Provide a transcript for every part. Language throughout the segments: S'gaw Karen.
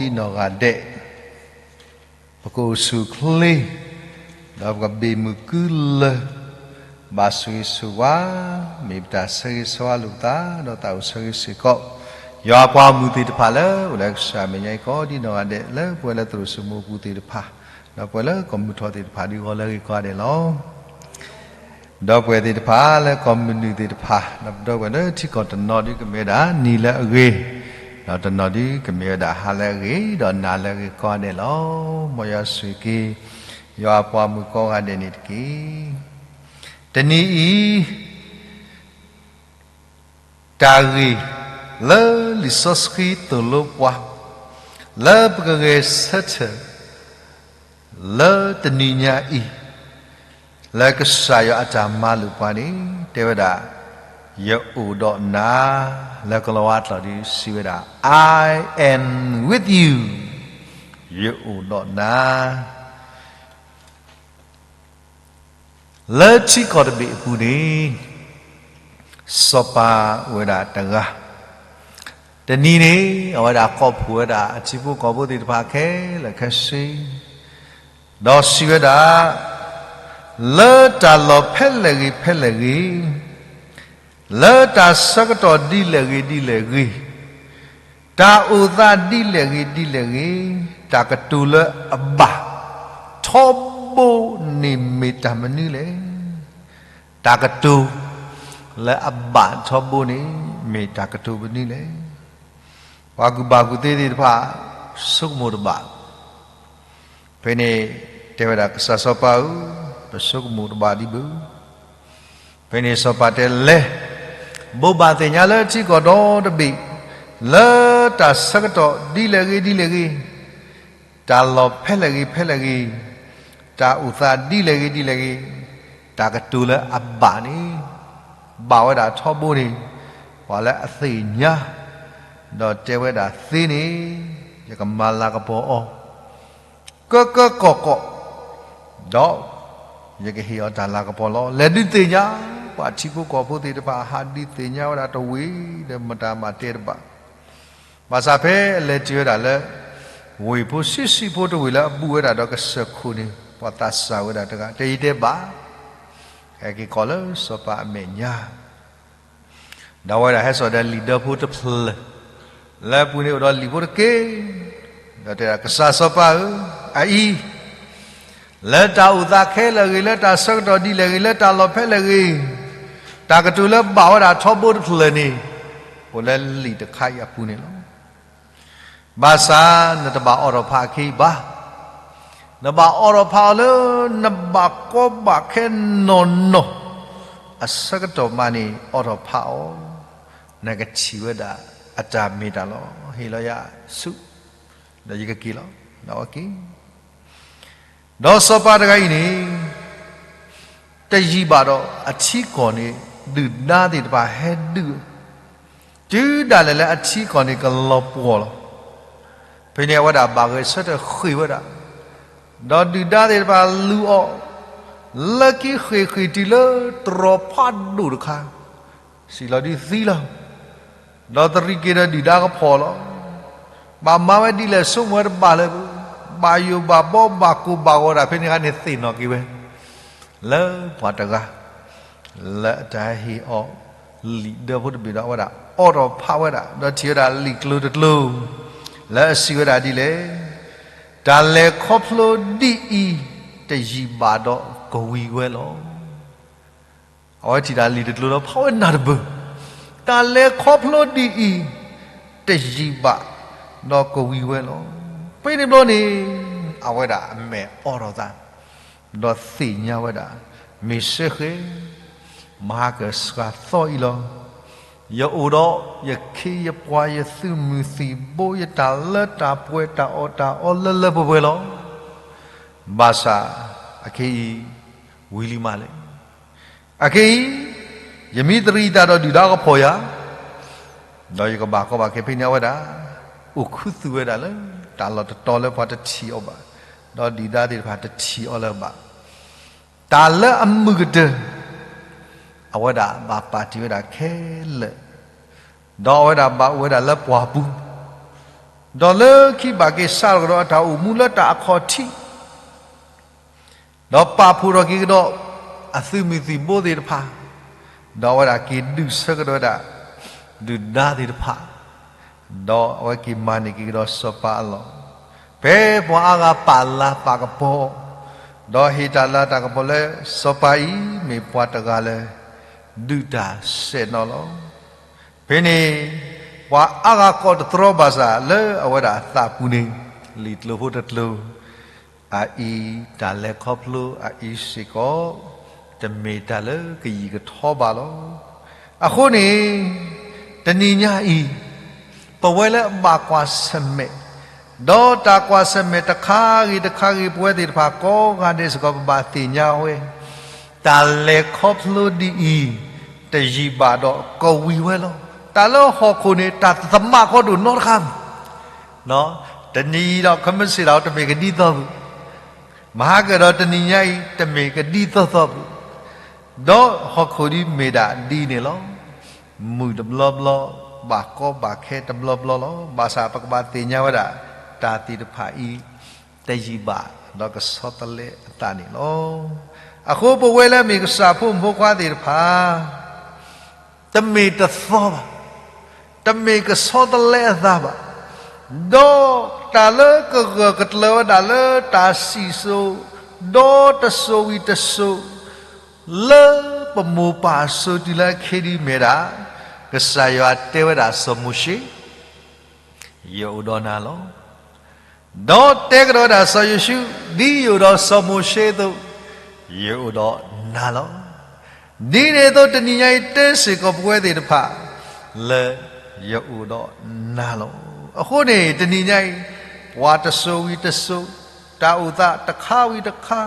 ဒ်နီၢ်ဂၤဒဲး, ပကအိၣ်ဆူၣ်အိၣ်ချ့, ဒီးပကဘ့ၣ်မုၢ်ကုလၢၤ, ဘၣ်ဆိၣ်ဂ့ၤဆိၣ်ဝါ, မ့ၢ်ပတၢ်ဆၢဂ့ၤဆၢဝါလိာ်ပသး, ဒီးသးအိၣ်ဆၢဂ့ၤစ့ၢ်ကီး ယွၤအပှၤဂီၢ်မုၢ်သ့ၣ်တဖၣ်လၢအိၣ်လၢကစၢ်မဲာ်ညါအံၤကီး, ဒ်နီၢ်ဂၤဒဲးလၢပဝဲလၢသရိာ်စိမိၤပူၤသ့ၣ်တဖၣ်, ဒီးပဝဲလၢကီၢ်မုၢ်ထီၣ်သ့ၣ်တဖၣ်ဒုးဂီၤလၢအဂ့ၤကိးဂၤဒဲးလီၤ. ဒီပုၢ်ဝဲၢ်သ့ၣ်တဖၣ်လၢကီၢ်မုၢ်နုာ်သ့ၣ်တဖၣ်, ဒီးပဒီပုၢ်ဝဲၢ်လၢထံကီၢ်တနီၤဒုးကမ့ၢ်ဝဲဒၣ်နံၤလၢအဂ့ၤ, ဒီးတနီၤဒုးကမ့ၢ်ဝဲဒၣ်ဟါလၢအဂ့ၤ, ဒီးနၤလၢအဂ့ၤကိးဂၤဒဲးလီၤ. မ်ယွၤဆိၣ်ဂ့ၤက့ၤ ယွၤအပှၤမုၣ်ကိးဂၤဒဲးန့ၣ်တက့ၢ်. တနံၤအံၤ တၢ်ဂ့ၢ်လၢလံာ်စီဆှံသိၣ်လိပှၤ လၢပကဂဲၤဆၢထၢၣ် လၢတနံၤညါအံၤ, လၢကစၢ်ယွၤအတၢ်မၤလိာ်ပှၤန့ၣ် တဲဝဲဒၣ်, ယအိၣ်ဒီးနၤ, လၢကလၤဝါကျိာ်ဒုးစံးဝဲဒၣ်, I am with you, ယအိၣ်ဒီးနၤ. လၢထံကီၢ်တဘ့ၣ်အပူၤန့ၣ် စီၤပၤအိၣ်ဝဲဒၣ်တဂၤ, တနံၤန့ၣ် အဝဲဒၣ်ကိးဖှိၣ်ဝဲဒၣ်အထံဖိကီၢ်ဖိသ့ၣ်တဖၣ်ခဲလၢာ်ခဲဆ့, ဒီးစံးဝဲဒၣ်, လၢတၢ်လီၢ်ဖဲလဲၣ်ဂ့ၤဖဲလဲၣ်ဂ့ၤ, လၢတၢ်ဆၢကတီၢ်ဒ်လဲၣ်ဂ့ၤဒ်လဲၣ်ဂ့ၤ, တၢ်အိၣ်သးဒ်လဲၣ်ဂ့ၤဒ်လဲၣ်ဂ့ၤ, တၢ်ကတိၤလၢအဘၣ်ထီဘိန့ၣ်မ့ၢ်တၢ်မနုၤလဲၣ်. တၢ်ကတိၤလၢအဘၣ်ထီဘိန့ၣ် မ့ၢ်တၢ်ကတိၤမနုၤလဲၣ်. ပှၤကူၣ်ဘၣ်ကူၣ်သ့သ့ၣ်တဖၣ် ဆိကမိၣ်တဘၣ်. ဖဲန့ၣ် တဲဝဲဒၣ်ကစၢ်စီၤပၤဧၢ, ပဆိကမိၣ်တဘၣ်ဒံးဘၣ်. ဖဲန့ၣ်စီၤပၤတဲလဲၣ်, ဘိးဘၣ်သ့ၣ်ညါလၢထံကီၢ်ဒီတဘ့ၣ်, လၢတၢ်ဆၢကတီၢ်ဒ်လဲၣ်ဂ့ၤဒ်လဲၣ်ဂ့ၤ, တၢ်လီၢ်ဖဲလဲၣ်ဂ့ၤဖဲလဲၣ်ဂ့ၤ, တၢ်အိၣ်သးဒ်လဲၣ်ဂ့ၤဒ်လဲၣ်ဂ့ၤ, တၢ်ကတိၤလၢအဘၣ်န့ၣ် ဘၣ်ဝဲဒၣ်ထီဘိန့ၣ်, ပှၤလၢအသ့ၣ်ညါ, ဒီးတဲဝဲဒၣ်သ့န့ၣ်, ယကမၤလၤကပီၤအီၤ ကၢကၢကီၢ်ကီၢ်, ဒီးယကဟ့ၣ်အီၤတၢ်လၤကပီၤလီၤ. လဲၤဒုးသ့ၣ်ညါ, ပှၤထံဖိကီၢ်ဖိသ့ၣ်တဖၣ် ဟးဒုးသ့ၣ်ညါဝဲဒၣ်တဝ့ၢ်ဒီး မတၤမၤတဲတဘၣ်. ဘၣ်ဆၣ်ဖဲအလဲၤတုၤဝဲဒၣ်လၢ ဝ့ၢ်ဖိဆံးဆံးဖိတဝ့ၢ်လၢအဘူးဝဲဒၣ်ဒီးကစၢၢ်ခိၣ်န့ၣ် ပှၤသးစၢ်ဝဲဒၣ်တဂၤ တဲယတဲဘၣ်, ဟဲက့ၤကီးလၢစီၤပၤအမဲာ်ညါ ဒီးဝဲဒၣ်ဟဲစိာ်ဒီးလံာ်ဒၢဖိတဖျၢၣ်, လၢအပူၤန့ၣ်အိၣ်ဒီးလံာ်ဖိတက့ၢ်, ဒီးတဲဒၣ်ကစၢ်စီၤပၤဧၢ, အအံၤ, လၢတၢ်အိၣ်သးခဲလၢာ်ဂ့ၤ, လၢတၢ်ဆၢကတီၢ်ဒ်လဲၣ်ဂ့ၤ, လၢတၢ်လီၢ်ဖဲလဲၣ်ဂ့ၤ, တၢ်ကတိၤလၢဘၣ်ဝဲဒၣ်ထီဘိတဖျၢၣ်န့ၣ်, အိၣ်လၢလံာ်တခါအံၤအပူၤန့ၣ်လီၤ. ဘၣ်ဆၣ်နတဘၣ်အိးထီၣ်ဖးအခံအံၤဘၣ်. နဘၣ်အိးထီၣ်ဖးအီၤလၢ နဘၣ်ကီဘၣ်ခဲနီၢ်နီၢ် အဆၢကတီၢ်မးန့ၣ် အိးထီၣ်ဖးအီၤ, နကထံၣ်ဝဲဒၣ်အတၢ်မ့ၢ်တၢ်လီၤ. ဟ့ၣ်လီၤယၤဆူ, ဒီးယကက့ၤလီၤ. ဒီးအက့ၤ ဒီးစီၤပၤတဂၤအံၤန့ၣ် တယံာ်ဘၣ်ဒီး အထံကီၢ်န့ၣ် ဒုၣ်ဒါသ့ၣ်တဖၣ်ဟဲဒုး, တုၤဒၣ်လဲာ်လၢအထံကီၢ်န့ၣ်ကလီၤပှီၢ်လီၤ. ဖဲန့ၣ်အဝဲဒၣ်ဘၣ်ဂဲၤဆၢထၢၣ်ဃ့ၢ်ဝဲဒၣ်, ဒီးဒုၣ်ဒါသ့ၣ်တဖၣ်လူၤအီၤ, လၢခံဃ့ၢ်ဃ့ၢ်တုၤလၢတြီၤဖးဒိၣ်တခါ, စံၣ်လီၤဒုးသံလီၤ. ဒီးသရံးက့ၤဒီးဒုၣ်ဒါကဖီၣ်လီၤ. ဘၣ်မၤဝဲဒ်လဲၣ်ဆိကမိၣ်ဝဲတဘၣ်လၢၤဘၣ်, ဘၣ်ယိၣ်ဘၣ်ဘီဘၣ်ကိၢ်ဘၣ်ဂီၤဒၣ်ဖဲန့ၣ်အခါန့ၣ်သ့ၣ်နီၣ်က့ၤဝဲ လၢပှၤတဂၤ လၢအတၢ်ဟ့ၣ်အီၤလံာ်ဒၢဖိတဘ့ၣ်ဒီး အဝဲဒၣ်အိးထီၣ်ဖးဝဲဒၣ် ဒီးထံၣ်ဝဲဒၣ်လံာ်ကျိၤတကျိၤ လၢအစံးဝဲဒၣ်ဒ်လဲၣ်, တၢ်လဲၤခီဖျိဒ်အံၤ တယံာ်ဘၣ်ဒီးကဝံၤဝဲလီၤ. အဝဲထံၣ်တၢ်လံာ်တကျိၤဒီးဖးဝဲနၢ်တဘၢၣ်, တၢ်လဲၤခီဖျိဒ်အံၤ တယံာ်ဘၣ်ဒီးကဝံၤဝဲလီၤ. ဖဲန့ၣ်ဘျီန့ၣ် အဝဲဒၣ်အမဲာ်အိးထီၣ်သး ဒီးသ့ၣ်ညါဝဲဒၣ်, မ့ၢ်စ့ၢ်ကီး မဟါကစှၤသီအံၤလီၤ. ယအိၣ်ဒီးယခ့ယပှၤ ယသုးမုၢ်သံၣ်ဘိ ယတၢ်လၢတၢ်ပှဲၤတၢ်အီၣ်တၢ်အီလၢလၢပှဲၤပှဲၤလီၤ. ဘၣ်ဆၣ်အခဲအံၤ ဝံၤလံမးလဲၣ်. အခဲအံၤ ယမ့ၢ်သရံးယသးဒီးဒုၣ်ဒါကဖီၣ်ယၤ, ဒီးယကဘၣ်ကီဘၣ်ခဲ ဖဲန့ၣ်အဝဲဒၣ် အိၣ်ခူသူၣ်ဝဲဒၣ်လၢ တၢ်လီၢ်တတီၤလၢပှၤတထံၣ်အီၤဘၣ်, ဒီးဒုၣ်ဒါသ့ၣ်တဖၣ်တထံၣ်အီၤလၢၤဘၣ်. တၢ်လၢအမုာ်ကတၢၢ် အဝဲဒၣ်ဘၣ်ပာ်တ့ၢ်ဝဲဒၣ်ခဲလၢာ်, ဒီးအဝဲဒၣ်ဘၣ်အိၣ်ဝဲဒၣ်လၢပှၢ်ပူၤ, ဒီးလၢခံဘၣ်က့ၤစးထီၣ်ကဒီးအတၢ်အိၣ်မူလၢတၢ်အခီၣ်ထံး, ဒီးပာ်ဖှိၣ်ထီၣ်က့ၤကဒီးအသုးမုၢ်သံၣ်ဘိသ့ၣ်တဖၣ်, ဒီးအဝဲဒၣ်က့ၤဒုးဆၢကဒီးဝဲဒၣ် ဒုၣ်ဒါသ့ၣ်တဖၣ်, ဒီးအဝဲက့ၤမၤန့ၢ်က့ၤကဒီးစီၤပၤအလီၢ်, ဖဲပှၤအါဂၤပာ်လၤပာ်ကပီၤ, ဒီးဟ့ၣ်တၢ်လၤတၢ်ကပီၤလၢစီၤပၤအံၤ မ့ၢ်ပှၤတဂၤလၢ ဒုးတၢ်ဆဲးနီၤလီၤ. ဖဲန့ၣ် ပှၤအါဂၤကိးတတြီဘၣ်ဆၣ်လၢအဝဲဒၣ်သးပူၤန့ၣ် လံာ်ကျိၤဖိတကျိၤ အအံၤတၢ်လဲၤခီဖျိအအံၤစ့ၢ်ကီး တမ့ၢ်တၢ်လၢကယံာ်ကထီဘၣ်လီၤ. အဃိန့ၣ် တနံၤညါအံၤ ပဝဲလၢအဘၣ်ကွၢ်ဆၢၣ်မဲာ်, ဒီးတၢ်ကွၢ်ဆၢၣ်မဲာ်တခါဂ့ၤတခါဂ့ၤ ပဝဲသ့ၣ်တဖၣ်ကိးဂၤဒဲးစ့ၢ်ကီး ပဘၣ်သ့ၣ်ညါဝဲ, တၢ်လဲၤခီဖျိဒ်အံၤ တယံာ်ဘၣ်ဒီးကဝံၤဝဲလီၤ. တၢ်လၢဟီၣ်ခိၣ်န့ၣ် တၢ်တသမၣ်ကီဒိၣ်နီတခါ တနံၤအံၤဒီး ခဲမုၢ်ဆ့ၣ်ဒီး တမ့ၢ်ကဒ်သိးပူၤ, မဟါကဒီးတနံၤညါအံၤ တမ့ၢ်ကဒ်သိးသိးပူၤ, ဒီးဟီၣ်ခိၣ်ဒ်မ့ၢ်ဒၣ်ဒ်န့ၣ်လီၤ. မုၢ်တဘျီဘျီ, ဘၣ်ကီဘၣ်ခဲတဘျီဘျီလီၤ. ဘၣ်ဆၣ်ပကဘၣ်သ့ၣ်ညါဝဲဒၣ် တၢ်သ့ၣ်တဖၣ်အံၤ တယံာ်ဘၣ် ဒီးကဆီတလဲအသးန့ၣ်လီၤ. အဃိပဝဲလၢအမ့ၢ်ကစၢ်ဖိမုၣ်ဖိခွါသ့ၣ်တဖၣ် တမ့ၢ်တသီဘၣ်, တမ့ၢ်ကဆီတလဲအသးဘၣ်, ဒီးတၢ်လၢကဂၢၢ်ကကျၢၤဝဲဒၣ်လၢတၢ်စံၣ်စိၤ, ဒီးတစိၤဝံၤတစိၤ, လၢပမိၢ်ပၢ်အစိၤတုၤလၢခဲဒ်မ့ၢ်ဒၣ်, ကစၢ်ယွၤတဲဝဲဒၣ်စီၤမိၤၡ့, ယအိၣ်ဒီးနၤလီၤ. ဒီးတဲကဒီးဝဲဒၣ်စီၤယိၤၡူး, ဒ်ယအိၣ်ဒီးစီၤမိၤၡ့အသိး, ယအိၣ်ဒီးနၤလီၤ. ဒ်န့ၣ်အသိးတနံၤညါအံၤတဲစ့ၢ်ကီးပဝဲသ့ၣ်တဖၣ် လၢယအိၣ်ဒီးနၤလီၤ. အဃိန့ၣ် တနံၤညါအံၤ ပှၤတစိၤဝံၤတစိၤ, တၢ်အိၣ်သးတခါဝံၤတခါ,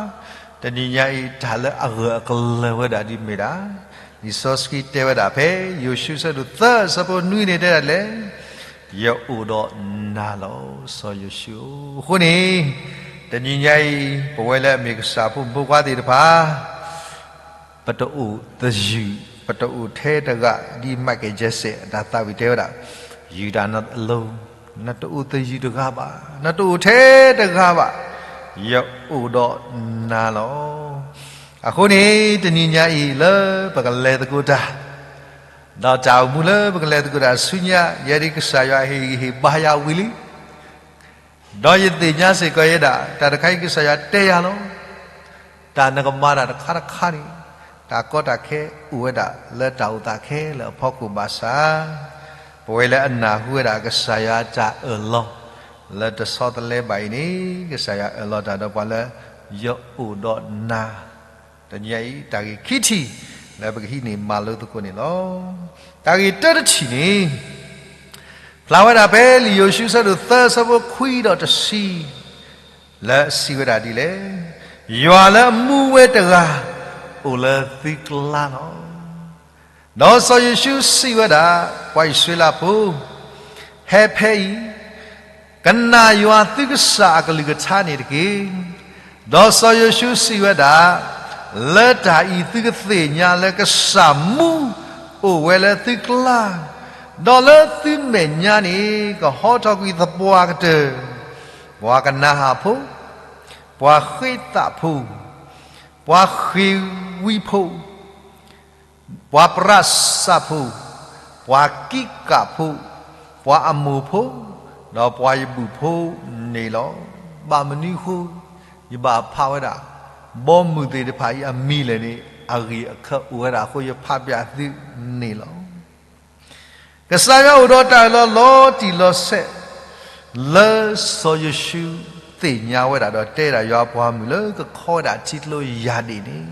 တနံၤညါအံၤ တၢ်လၢအဂၢၢ်အကျၢၤဝဲဒၣ်ဒ်မ့ၢ်ဒၣ်, လံာ်စီဆှံတဲဝဲဒၣ်ဖဲ ယိၤၡူအဆၢဒိၣ်သၢအဆၢဖိနွံန့ၣ်တဲဒၣ်လဲၣ်, ယအိၣ်ဒီးနၤလီၤ စီၤယိၤၡူဧၢ. အဃိန့ၣ် တနံၤညါအံၤ ပဝဲလၢအမ့ၢ်ကစၢ်ဖိမုၣ်ဖိခွါသ့ၣ်တဖၣ် ပတအိၣ်သယုၢ်, ပတအိၣ်ထဲတဂၤ, ဒ် Michael Jackson အတၢ်သးဝံၣ်တဲဝဲဒၣ်, ယုၢ်တၢ်နအလိၤ, နတအိၣ်သယုၢ်တဂၤဘၣ်, နတအိၣ်ထဲတဂၤဘၣ်, ယအိၣ်ဒီးနၤလီၤ. အဃိန့ၣ် တနံၤညါအံၤလၢပကလဲၤသကိးတၢ် ဒီးတၢ်အိၣ်မူလၢပကလဲၤသကိးတၢ်ဆူညါ ယဲဒၣ်ကစၢ်ယွၤဟ့ၣ်ဂံၢ်ဟ့ၣ်ဘါယၤဝံၤလံ, ဒီးယသ့ၣ်ညါစ့ၢ်ကီးယဲဒၣ် တၢ်တခါအံၤကစၢ်ယွၤတဲယၤလီၤ. တၢ်နကမၤတၢ်တခါတခါန့ၣ် တၢ်ကီတၢ်ခဲအိၣ်ဝဲဒၣ်လၢတၢ်အိၣ်သးခဲလၢာ်အဖီခိၣ်ဘၣ်ဆၣ်, ပဝဲလၢအနၢ်ဟူဝဲဒၣ်ကစၢ်ယွၤအတၢ်အၢၣ်လီၤ လၢတဆီတလဲဘၣ်အံၤန့ၣ် ကစၢ်ယွၤအၢၣ်လီၤတၢ်ဒီးပှၤလၢ ယအိၣ်ဒီးနၤ တနံၤညါအံၤ တၢ်ဂ့ၢ်ခံထံၣ် လၢပကဟံးန့ၢ်မၤလိသကိးန့ၣ်လီၤ. တၢ်ဂ့ၢ်တၢတထံၣ်န့ၣ် ဖျါဝဲဒၣ်ဖဲလံာ်ယိၤၡူအဆၢဒိၣ်သၢအဆၢဖိခွံဒီးတဆံ လၢစံးဝဲဒၣ်ဒ်လဲၣ်, ယွၤလၢအမူဝဲတဂၤ အိၣ်လၢသုကျါလီၤ. ဒီးစီၤယိၤၡူစံးဝဲဒၣ်, ပှၤအံၣ်စရ့လးဖိ, ဟဲဖဲအံၤ, ကနၣ်ယွၤသုကစၢ်အကလုၢ်ကထါန့ၣ်တက့ၢ်. ဒီးစီၤယိၤၡူစံးဝဲဒၣ်, လၢတၢ်အံၤသုကသ့ၣ်ညါလၢကစၢ်မူ အိၣ်ဝဲလၢသုကျါ, ဒီးလၢသုမဲာ်ညါန့ၣ် ကဟီထီၣ်ကွံာ်သပှၢ်ကတၢၢ်, ပှၤကနၤဧၣ်ဖိ, ပှၤဃ့သးဖိ, ပှၤဃ့ဝံဖိ ပှၤပရးစၢ်ဖိ, ပှၤကံးကးဖိ, ပှၤအမိၢ်ဖိ, ဒီးပှၤယဘုၣ်ဖိန့ၣ်လီၤ. ဘၣ်မနုၤအဃိ ယဘၣ်ဖးဝဲဒၣ် ဘီမုၢ်သ့ၣ်တဖၣ်အံၤအမံၤလဲၣ်န့ၣ် အဂ့ၢ်အခၢအိၣ်ဝဲဒၣ်အဃိ ယဖးဖျါသုန့ၣ်လီၤ. ကစၢ်ယွၤအိၣ်ဒီးတၢ်အၢၣ်လီၤလီၤတံၢ်လီၤဆဲး လၢစီၤယိၤၡူသ့ၣ်ညါဝဲဒၣ်ဒီးတဲဒၣ် ယွၤပှၤမုၣ်လၢကခီဝဲဒၣ်ထံကျိယၢ်ဒ့ၣ်န့ၣ်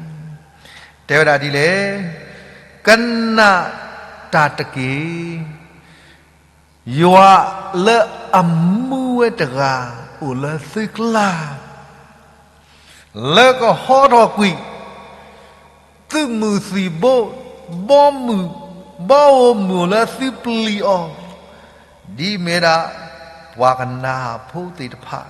တဲဝဲဒၣ်ဒ်လဲၣ်, ကနၣ်တၢ်တက့ၢ်. ယွၤလၢအမူဝဲတဂၤအိၣ်လၢသုကျါ လၢကဟီထီၣ်ကွံာ် သုးမုၢ်သံၣ်ဘိ ဘီမုၢ် ဘီဧိၤမုၢ်ဧိၤလၢသုပျံၤအီၤ, ဒ်မ့ၢ်ဒၣ် ပှၤကနၤဧၣ်ဖိသ့ၣ်တဖၣ်,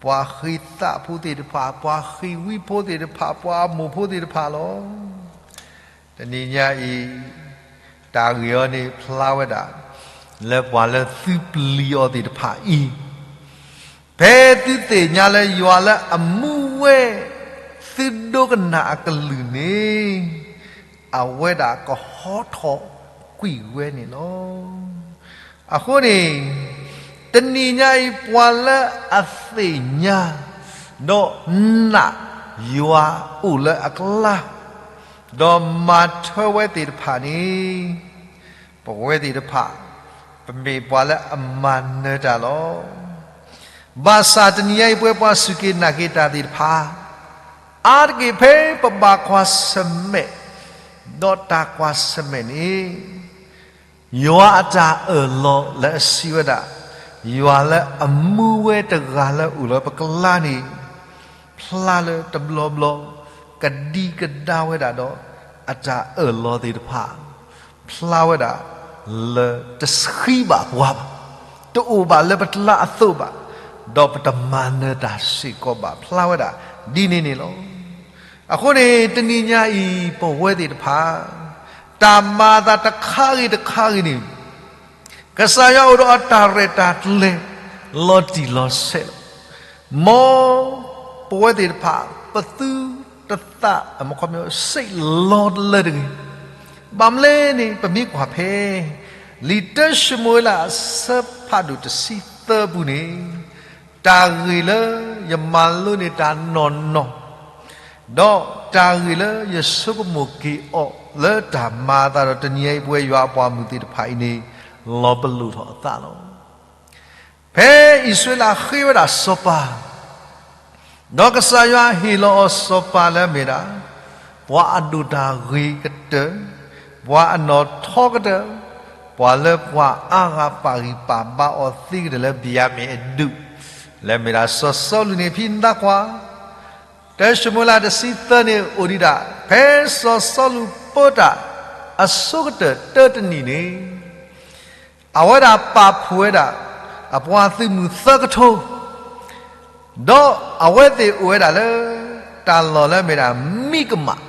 ပှၤဃ့သးဖိသ့ၣ်တဖၣ်, ပှၤဃ့ဝံဖိသ့ၣ်တဖၣ်, ပှၤအမိၢ်ဖိသ့ၣ်တဖၣ်လီၤ. တနံၤညါအံၤ တၢ်ဂ့ၢ်အံၤန့ၣ်ဖျါဝဲဒၣ် လၢပှၤလၢသုပျံၤအီၤသ့ၣ်တဖၣ်အံၤ, ဖဲသုသ့ၣ်ညါလၢယွၤလၢအမူဝဲ သုဒိကနၣ်အကလုၢ်န့ၣ်, အဝဲဒၣ်ကဟီထီၣ်ကွံာ်ဝဲန့ၣ်လီၤ. အဃိန့ၣ်, တနံၤညါအံၤ ပှၤလၢအသ့ၣ်ညါ, ဒီးနာ်ယွၤအိၣ်လၢအကျါ, ဒီးမၤထွဲဝဲသ့ၣ်တဖၣ်န့ၣ်, ပဝဲသ့ၣ်တဖၣ် ပမ့ၢ်ပှၤလၢအမၤနၢၤတၢ်လီၤ. ဘၣ်ဆၣ်တနံၤညါအံၤ ပဝဲပှၤစူၢ်က့ၤနာ်က့ၤတၢ်သ့ၣ်တဖၣ်, အါတက့ၢ်ဖဲပဘၣ်ကွၢ်ဆၢၣ်မဲာ်, ဒီးတၢ်ကွၢ်ဆၢၣ်မဲာ်န့ၣ်, ယွၤအတၢ်အၢၣ်လီၤလၢအစံးဝဲဒၣ်, ယွၤလၢအမူဝဲတဂၤလၢအိၣ်လၢပကျါန့ၣ်, ဖျါလၢတဘျီဘျီ, ကဒံကဒါဝဲဒၣ်ဒီး အတၢ်အၢၣ်လီၤသ့ၣ်တဖၣ်, ဖျါဝဲဒၣ်လၢတဆှံဘၣ်ပှၤဘၣ်, တအိၣ်ဘၣ်လၢပကျါအသိးဘၣ်, ဒီးပတမၤနၢၤတၢ်စ့ၢ်ကီးဘၣ် ဖျါဝဲဒၣ်ဒ်န့ၣ်န့ၣ်လီၤ. အဃိန့ၣ် တနံၤညါအံၤ ပဝဲသ့ၣ်တဖၣ်, တၢ်မၤအသးတခါဂ့ၤတခါဂ့ၤန့ၣ်, ကစၢ်ယွၤအိၣ်ဒီးအတၢ်ရဲၣ်တၢ်ကျဲၤ လီၤတံၢ်လီၤဆဲးလီၤ. မ်ပဝဲသ့ၣ်တဖၣ် ပသုတသး စံးလီၤလၢတဂ့ၤ. ဘၣ်မနုၤလဲၣ်န့ၣ် ပမ့ၢ်ကွၢ်ဖဲ လံာ်တၢၡမူၤအ့လးအဆၢဖးဒိၣ်တဆံသၢပူၤန့ၣ်, တၢ်ဂ့ၢ်လၢယမၤလိန့ၢ်တၢ်နီၢ်နီၢ်, ဒီးတၢ်ဂ့ၢ်လၢယဆိကမိၣ်က့ၤအီၤလၢတၢ်မၤအသးဒီးတနံၤအံၤ ပဝဲယွၤအပှၤမုၣ်သ့ၣ်တဖၣ်အံၤန့ၣ် လီၤပလိာ်ထီၣ်အသးလီၤ. ဖဲအံၣ်စရ့လးဃ့ဝဲဒၣ်စီၤပၤ, ဒီးကစၢ်ယွၤဟ့ၣ်လီၤအီၤစီၤပၤလၢအမ့ၢ်ဒၣ် ပှၤအဒိၣ်တၢ်ဂ့ၤကတၢၢ်, ပှၤအနီၣ်ထီကတၢၢ်, ပှၤလၢပှၤအါဂၤပာ်ဂံၢ်ပာ်ဘါအီၤသ့ကတၢၢ်လၢ ဘံၣ်ယၤမံၣ်အဒူၣ်, လၢအမ့ၢ်ဒၣ်စီၤစီလူးန့ၣ် ဖဲနသးကွၢ် တၢၡမူၤအ့လးတဆံသၢန့ၣ်အိၣ်ဒံးဒၣ် ဖဲစီၤစီလူးပၢတၢ်အဆိကတၢၢ်တၢတနံၣ်န့ၣ်, အဝဲဒၣ်ပာ်ဖှိၣ်ဝဲဒၣ် အပှၤသုးမုၢ်သၢကထိ, ဒီးအဝဲသ့ၣ်အိၣ်ဝဲဒၣ်လၢ တၢ်လီၢ်လၢအမ့ၢ်ဒၣ် မံကမး,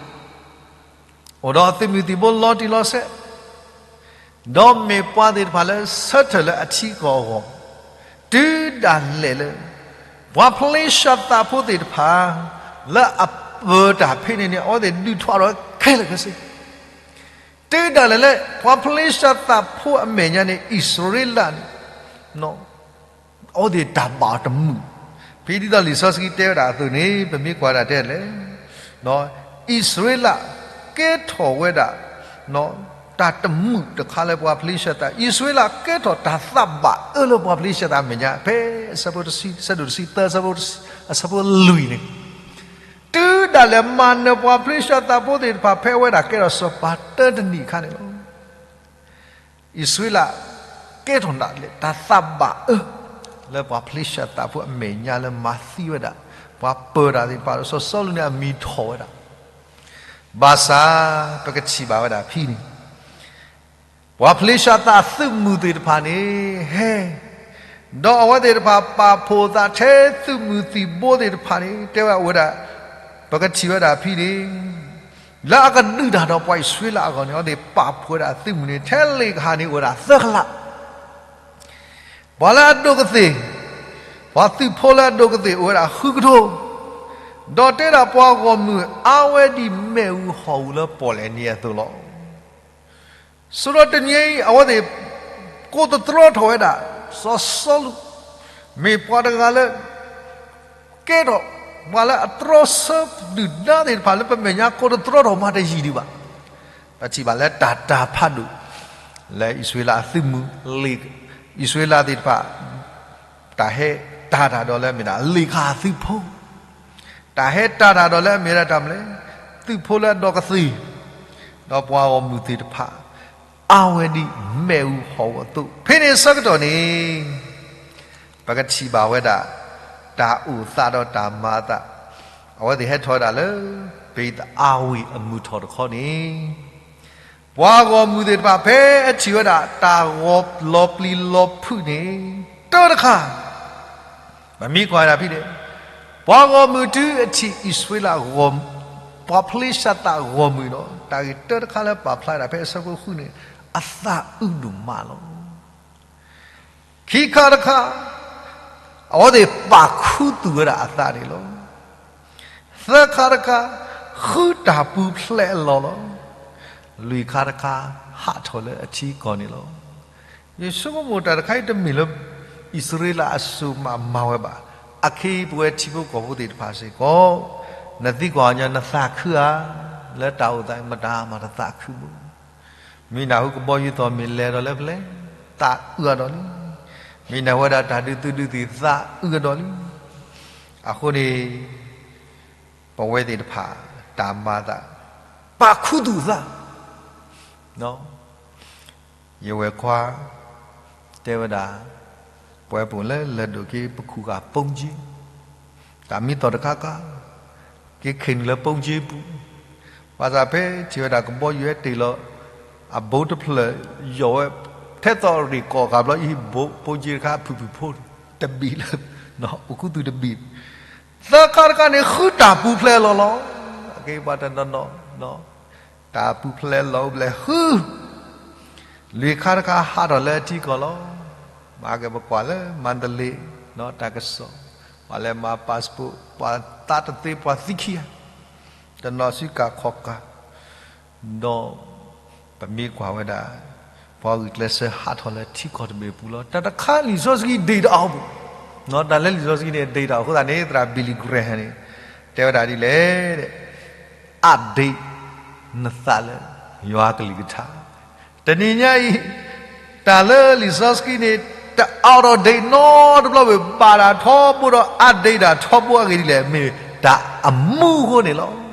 အိၣ်ဒီးသုးမုၢ်သံၣ်ဘိလီၤတံၢ်လီၤဆဲး ဒီးမ့ၢ်ပှၤသ့ၣ်တဖၣ်လၢဆၢထၢၣ်လၢအထံအကီၢ်အဂီၢ်, တုၤဒၣ်လဲာ်လၢ ပှၤဖလ့ၡသးဖိသ့ၣ်တဖၣ် လၢအပၢၤတၢ်ဖဲန့ၣ်န့ၣ် အဝဲသ့ၣ်ဒုးထီၣ်ဒီးခဲလၢာ်ခဲဆ့, တုၤဒၣ်လဲာ်လၢ ပှၤဖလ့ၡသးဖိအမဲာ်ညါန့ၣ် အံၣ်စရ့လးန့ၣ် အဝဲသ့ၣ်တၢ်ဘၣ်အီၤတမုာ်, ဖဲဒ်သိးလံာ်စီဆှံတဲဝဲဒၣ်အသိးန့ၣ် ပမ့ၢ်ကွၢ်ဒၣ်တဲလဲၣ်, အံၣ်စရ့လးကဲထီၣ်ဝဲဒၣ် တၢ်တမုာ်တခါလၢပှၤဖလ့ၡသး, အံၣ်စရ့လးကဲထီၣ်တၢ်သးဘၣ်အၢလၢပှၤဖလ့ၡသးအမဲာ်ညါ ဖဲအဆၢဖိတဆံ, ဆၢဒိၣ်တဆံသၢ, အဆၢဖိလွံၢ်န့ၣ်, တုၤဒၣ်လဲာ်မၤနၢၤပှၤဖလ့ၡသးဖိသ့ၣ်တဖၣ် ဖဲအဝဲဒၣ်ကဲထီၣ်စီၤပၤတၢတနံၣ်အခါန့ၣ်လီၤ. အံၣ်စရ့လး ကဲထီၣ်ဒၣ်လဲာ်တၢ်သးဘၣ်အၢ လၢပှၤဖလ့ၡသးဖိအမဲာ်ညါလၢမၤသံဝဲဒၣ် ပှၤပၢၤတၢ်သ့ၣ်တဖၣ်ဒီး စီၤစီလူးန့ၣ်အမံၤထီၣ်ဝဲဒၣ်, ဘၣ်ဆၣ် ပကထံၣ်ဘၣ်ဝဲဒၣ်ဖဲန့ၣ် ပှၤဖလ့ၡသးသုးမုၢ်သ့ၣ်တဖၣ်န့ၣ် ဟဲ, ဒီးအဝဲသ့ၣ်တဖၣ်ပာ်ဖှိၣ်အသးထဲသုးမုၢ်သံၣ်ဘိသ့ၣ်တဖၣ်န့ၣ် တဲဝဲအိၣ်ဝဲဒၣ်, ပကထံၣ်ဝဲဒၣ်ဖဲန့ၣ် လၢအကဒုးတၢ်ဒီးပှၤအံၣ်စရ့လးအဂီၢ်န့ၣ် အဝဲသ့ၣ်ပာ်ဖှိၣ်ဝဲဒၣ်သုးမုၢ်န့ၣ် ထဲလ့ၣ်ကဟၣ်န့ၣ်အိၣ်ဝဲဒၣ်သၢကလး, ပှၤလၢအဒိၣ်ကသ့ၣ်, ပှၤသုးဖိလၢအဒိၣ်ကသ့ၣ်အိၣ်ဝဲဒၣ်ဃုကထိ, ဒီးတဲဒၣ်ပှၤဂီၢ်မုၢ်အါဝဲဒ်မ့ၣ်အူဟီၣ်အူလၢပီၣ်လဲၣ်နံၤအသိးလီၤ. ဆိဒီးတနံၤအံၤ အဝဲသ့ၣ် ကိးသတြီထီၣ်ဝဲဒၣ် စီၤစီလူး မ့ၢ်ပှၤတဂၤလၢ ကဲထီၣ် ပှၤလၢအတြီဆၢဒုၣ်ဒါသ့ၣ်တဖၣ်လၢပမဲာ်ညါ ကိးသတြီထီၣ်မးတယံာ်ဒံးဘၣ်. ပထံၣ်ဘၣ်လၢတၢ်တာ်ဖးဒိၣ် လၢအံၣ်စရ့လးအသုးမုၢ်လ့ၣ်, အံၣ်စရ့လးသ့ၣ်တဖၣ် တၢ်ဟဲတၢ်တၢ်ဒီးလၢအမ့ၢ်ဒၣ် လ့ၣ်ကဟၣ်သုးဖိ, တၢ်ဟဲတၢ်တၢ်ဒီးလၢအမ့ၢ်ဒၣ်တၢ်မနုၤလဲၣ်, သုးဖိလၢအဒိၣ်ကသ့ၣ်, ဒီးပှၤဂီၢ်မုၢ်သ့ၣ်တဖၣ် အါဝဲဒ်မ့ၣ်အူဟီၣ်အူအသိး, ဖဲန့ၣ်အဆၢကတီၢ်န့ၣ် ပကထံၣ်ဘၣ်ဝဲဒၣ် တၢ်အိၣ်သးဒီးတၢ်မၤအသး, အဝဲသ့ၣ်ဟဲထီၣ်ဝဲဒၣ်လၢ ဘ့းသအါဝ့ၢ်အမုၢ်ထီၣ်တခီန့ၣ်, ပှၤဂီၢ်မုၢ်သ့ၣ်တဖၣ် ဖဲအထံၣ်ဝဲဒၣ် တၢ်ဂီၤလီၤပျံၤလီၤဖုးန့ၣ် တၢတခါ, ပမ့ၢ်ကွၢ်ဝဲဒၣ်ဖဲန့ၣ်, ပှၤဂီၢ်မုၢ်တုၤအထံၣ်အံၣ်စရ့လး ပှၤဖလ့ၡသးဂီၢ်မုၢ်ဒီး တၢ်ဂ့ၢ်တၢတခါလၢပာ်ဖျါဝဲဒၣ်ဖဲအဆၢဖိဃုန့ၣ် အသးအုးဒိၣ်မးလီၤ. ခံခါတခါ, အဝဲသ့ၣ်ပာ်ခူသူၣ်ဝဲဒၣ်အသးန့ၣ်လီၤ. သၢခါတခါ, ဃုတၢ်ပူၤဖျဲးအလီၢ်လီၤ. လွံၢ်ခါတခါ, ဟးထီၣ်လၢအထံကီၢ်န့ၣ်လီၤ. ယဆိကမိၣ်တၢ်တခါအံၤတမ့ၢ်လၢ အံၣ်စရ့လးအစိၤမးမၤဝဲဘၣ်. အခဲအံၤပဝဲထံဖိကီၢ်ဖိသ့ၣ်တဖၣ်စ့ၢ်ကီး, နသံကွၢ်အီၤညါ နသးခုဧါ, လၢတၢ်အိၣ်သးအံၤ မတၤမၤတသးခုဘၣ်. မ့ၢ်နၢ်ဟူကဘီယူၤသီၣ်မ့ၢ်လဲၤဒီးလၢပျဲၢ်, သးအုးအါဒီးလံ. မ့ၢ်နၢ်ဟူဝဲဒၣ်တၢ်ဒုးသုးဒုးသံၣ် သးအုးအါဒီးလံ. အဃိန့ၣ် ပဝဲသ့ၣ်တဖၣ် တၢ်မၤသး ပာ်ခူသူၣ်သး, ယဝဲၢ်ခွါ တဲဝဲဒၣ်, ပဝဲပအိၣ်လၢလၢၢ်ဒိၣ်က့ ပခူၣ်ဃာ်ပိကၠ့, တၢ်မံသီၣ်တခါခါ, က့ၤခ့ၣ်နုာ်လၢပိကၠ့ပူၤ, ဘၣ်ဆၣ်ဖဲထံၣ်ဝဲဒၣ်ကဘီယူၤဟဲတ့ၢ်လီၤ အဘိတဖျၢၣ် ယီၢ်ဝဲ ထဲသိးရ့ၣ်ကီၢ်ဃာ်ဘျီအံၤ ပိကၠ့တခါ ဖုၣ်ဖုၣ်ဖိန့ၣ် တဘံၣ်လၢ အိၣ်ခူသူၣ်တဘံၣ်, သၢခါတခါန့ၣ် ဃုတၢ်ပူၤဖျဲးအလီၢ်လီၤ. အက့ၤပှၤတနီၤနီၤ တၢ်ပူၤဖျဲးလီၤအိၣ်ဘျဲၣ်ဃု, လွံၢ်ခါတခါဟးထီၣ်လၢအထံကီၢ်လီၤ. မၤက့ၤပကွၢ်လၢမၤတလ့ၤ တၢ်ကစီၣ်, ပှၤလဲၤမၤ passport, ပှၤသးတသ့ ပှၤသံခံဂၤ, တနီၤဆူကၢ်ခီၣ်ကၢ်, ဒီးပမ့ၢ်ကွၢ်ဝဲဒၣ် ပှၤဂုာ်ကျဲးစၢးဟးထီၣ်လၢထံကီၢ်တဘ့ၣ်အပူၤလီၤ. တၢ်တခါလံာ်စီဆှံဒ့ၣ်တၢ်အီၤဘၣ်, တၢ်လၢလံာ်စီဆှံန့ၣ် ဒ့ၣ်တၢ်အီၤအဃိသတးန့ၣ် သရၣ် Billy Graham န့ၣ် တဲဝဲဒၣ်ဒ်လဲၣ် update နသးလၢယွၤကလုၢ်ကထါ, တနံၤညါအံၤ တၢ်လၢလံာ်စီဆှံန့ၣ် တ out of date နီတဘျီဘၣ်, ဘၣ်တၢ်ထီဘိဒီး update တၢ်ထီဘိအဂ့ၢ်ဒ်လဲၣ်, မ့ၢ်တၢ်အမူအဃိန့ၣ်လီၤ.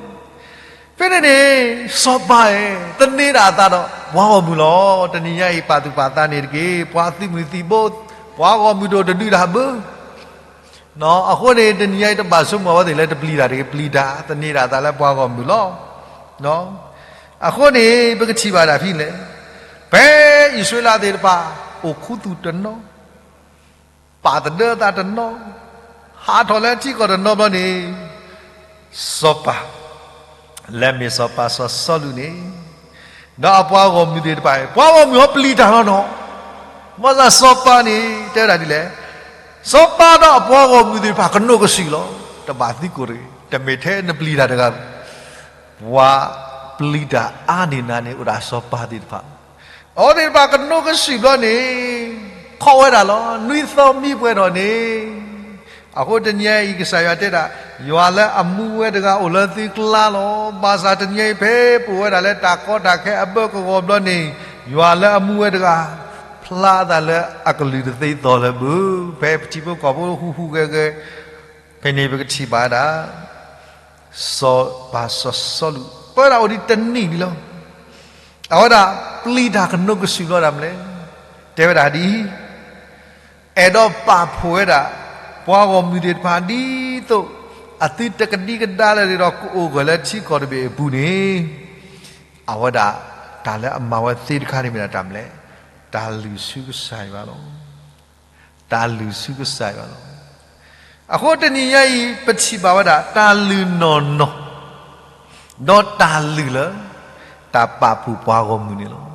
ဖဲန့ၣ်န့ၣ် စီၤပၤဧၢ, သန့ၤဒၣ်အသးဒီးပှၤဂီၢ်မုၢ်လီၤ. တနံၤညါအံၤ ပာ်သူၣ်ပာ်သးန့ၣ်တက့ၢ်, ပှၤသုးမုၢ်သံၣ်ဘိ, ပှၤဂီၢ်မုၢ်ဒိၣ်တဒုးတၢ်ဘၣ် အဃိန့ၣ် တနံၤညါအံၤ တဘၣ်ဆိကမိၣ်အဝဲသ့ၣ်လၢတပျံၤတၢ်တဂ့ၤ, ပျံၤတၢ်, သန့ၤဒၣ်အသးလၢပှၤဂီၢ်မုၢ်လီၤ. အဃိန့ၣ် ပကထံၣ်ဘၣ်ဒၣ်ဖဲလဲၣ်, ဖဲအံၣ်စရ့လးသ့ၣ်တဖၣ် အိၣ်ခူသူၣ်တနီၤ, ပာ်သဒၢအသးတနီၤ, ဟးထီၣ်လၢထံကီၢ်တနီၤဘျီန့ၣ် စီၤပၤ လၢမ့ၢ်စီၤပၤစီၤစီလူးန့ၣ် ဒီးအပှၤဂီၢ်မုၢ်သ့ၣ်တဖၣ်အံၤ ပှၤဂီၢ်မုၢ်ဟီပျံၤတၢ်လီၤနီၤ. ဘၣ်ဆၣ်စီၤပၤန့ၣ် တဲဝဲဒၣ်ဒ်လဲၣ်, စီၤပၤဒီးအပှၤဂီၢ်မုၢ်သ့ၣ်တဖၣ်ကနိးကစုာ်လီၤ. တဘၣ်သံကွၢ်တဂ့ၤ, တမ့ၢ်ထဲနပျံၤတၢ်တဂၤဘၣ်. ပှၤပျံၤတၢ်အါန့ၢ်နၤန့ၣ် အိၣ်ဒၣ်စီၤပၤသ့ၣ်တဖၣ် အဝဲသ့ၣ်တဖၣ်ကနိးကစုာ်ဘျီန့ၣ် ခိးဝဲဒၣ်လီၤ. နွံသီမံပှဲၤထီၣ်န့ၣ်, အဃိတနံၤညါအံၤ ကစၢ်ယွၤတဲဒၣ်, ယွၤလၢအမူဝဲတဂၤအိၣ်လၢသုကျါလီၤ. ဘၣ်ဆၣ်တနံၤညါအံၤ ဖဲပအိၣ်ဝဲဒၣ်လၢတၢ်ကီတၢ်ခဲအဘၢကဂီၤဘျီန့ၣ်, ယွၤလၢအမူဝဲတဂၤ ဖျါအသးလၢအကလုၢ်တသ့သီၣ်လၢၤဘၣ်. ဖဲပထံဖိကီၢ်ဖိဟူးဟူးဂဲၤဂဲၤ, ဖဲန့ၣ်ပကထံၣ်ဘၣ်ဒၣ် စီၤပၤစီၤစီလူး ပဝဲဒၣ်အိၣ်ဒံးတနံၣ်လံလီၤ. အဝဲဒၣ်ပျံၤတၢ်ကနိးကစုာ်လီၤဒၣ်မလဲၣ်. တဲဝဲဒၣ်ဒ်အံၤ, အဲၣ်ဒိးပာ်ဖှိၣ်ဝဲဒၣ် ပှၤဂီၢ်မုၢ်သ့ၣ်တဖၣ်ဒ်သိး အသုတကဒံကဒါလၢၤဒီး ကအိၣ်ဂၢၢ်လၢထံကီၢ်တဘ့ၣ်အပူၤန့ၣ်, အဝဲဒၣ်တၢ်လၢအမၤဝဲသ့တခါန့ၣ်မ့ၢ်ဒၣ်တၢ်မလဲၣ်, တၢ်လုၢ်ဆူကစၢ်ယွၤလီၤ. တၢ်လုၢ်ဆူကစၢ်ယွၤလီၤ. အဃိတနံၤညါအံၤ ပထံၣ်ဘၣ်ဝဲဒၣ် တၢ်လုၢ်နီၢ်နီၢ် ဒီးတၢ်လုၢ်လၢ တၢ်ပာ်ဖှိၣ်ပှၤဂီၢ်မုၢ်န့ၣ်လီၤ.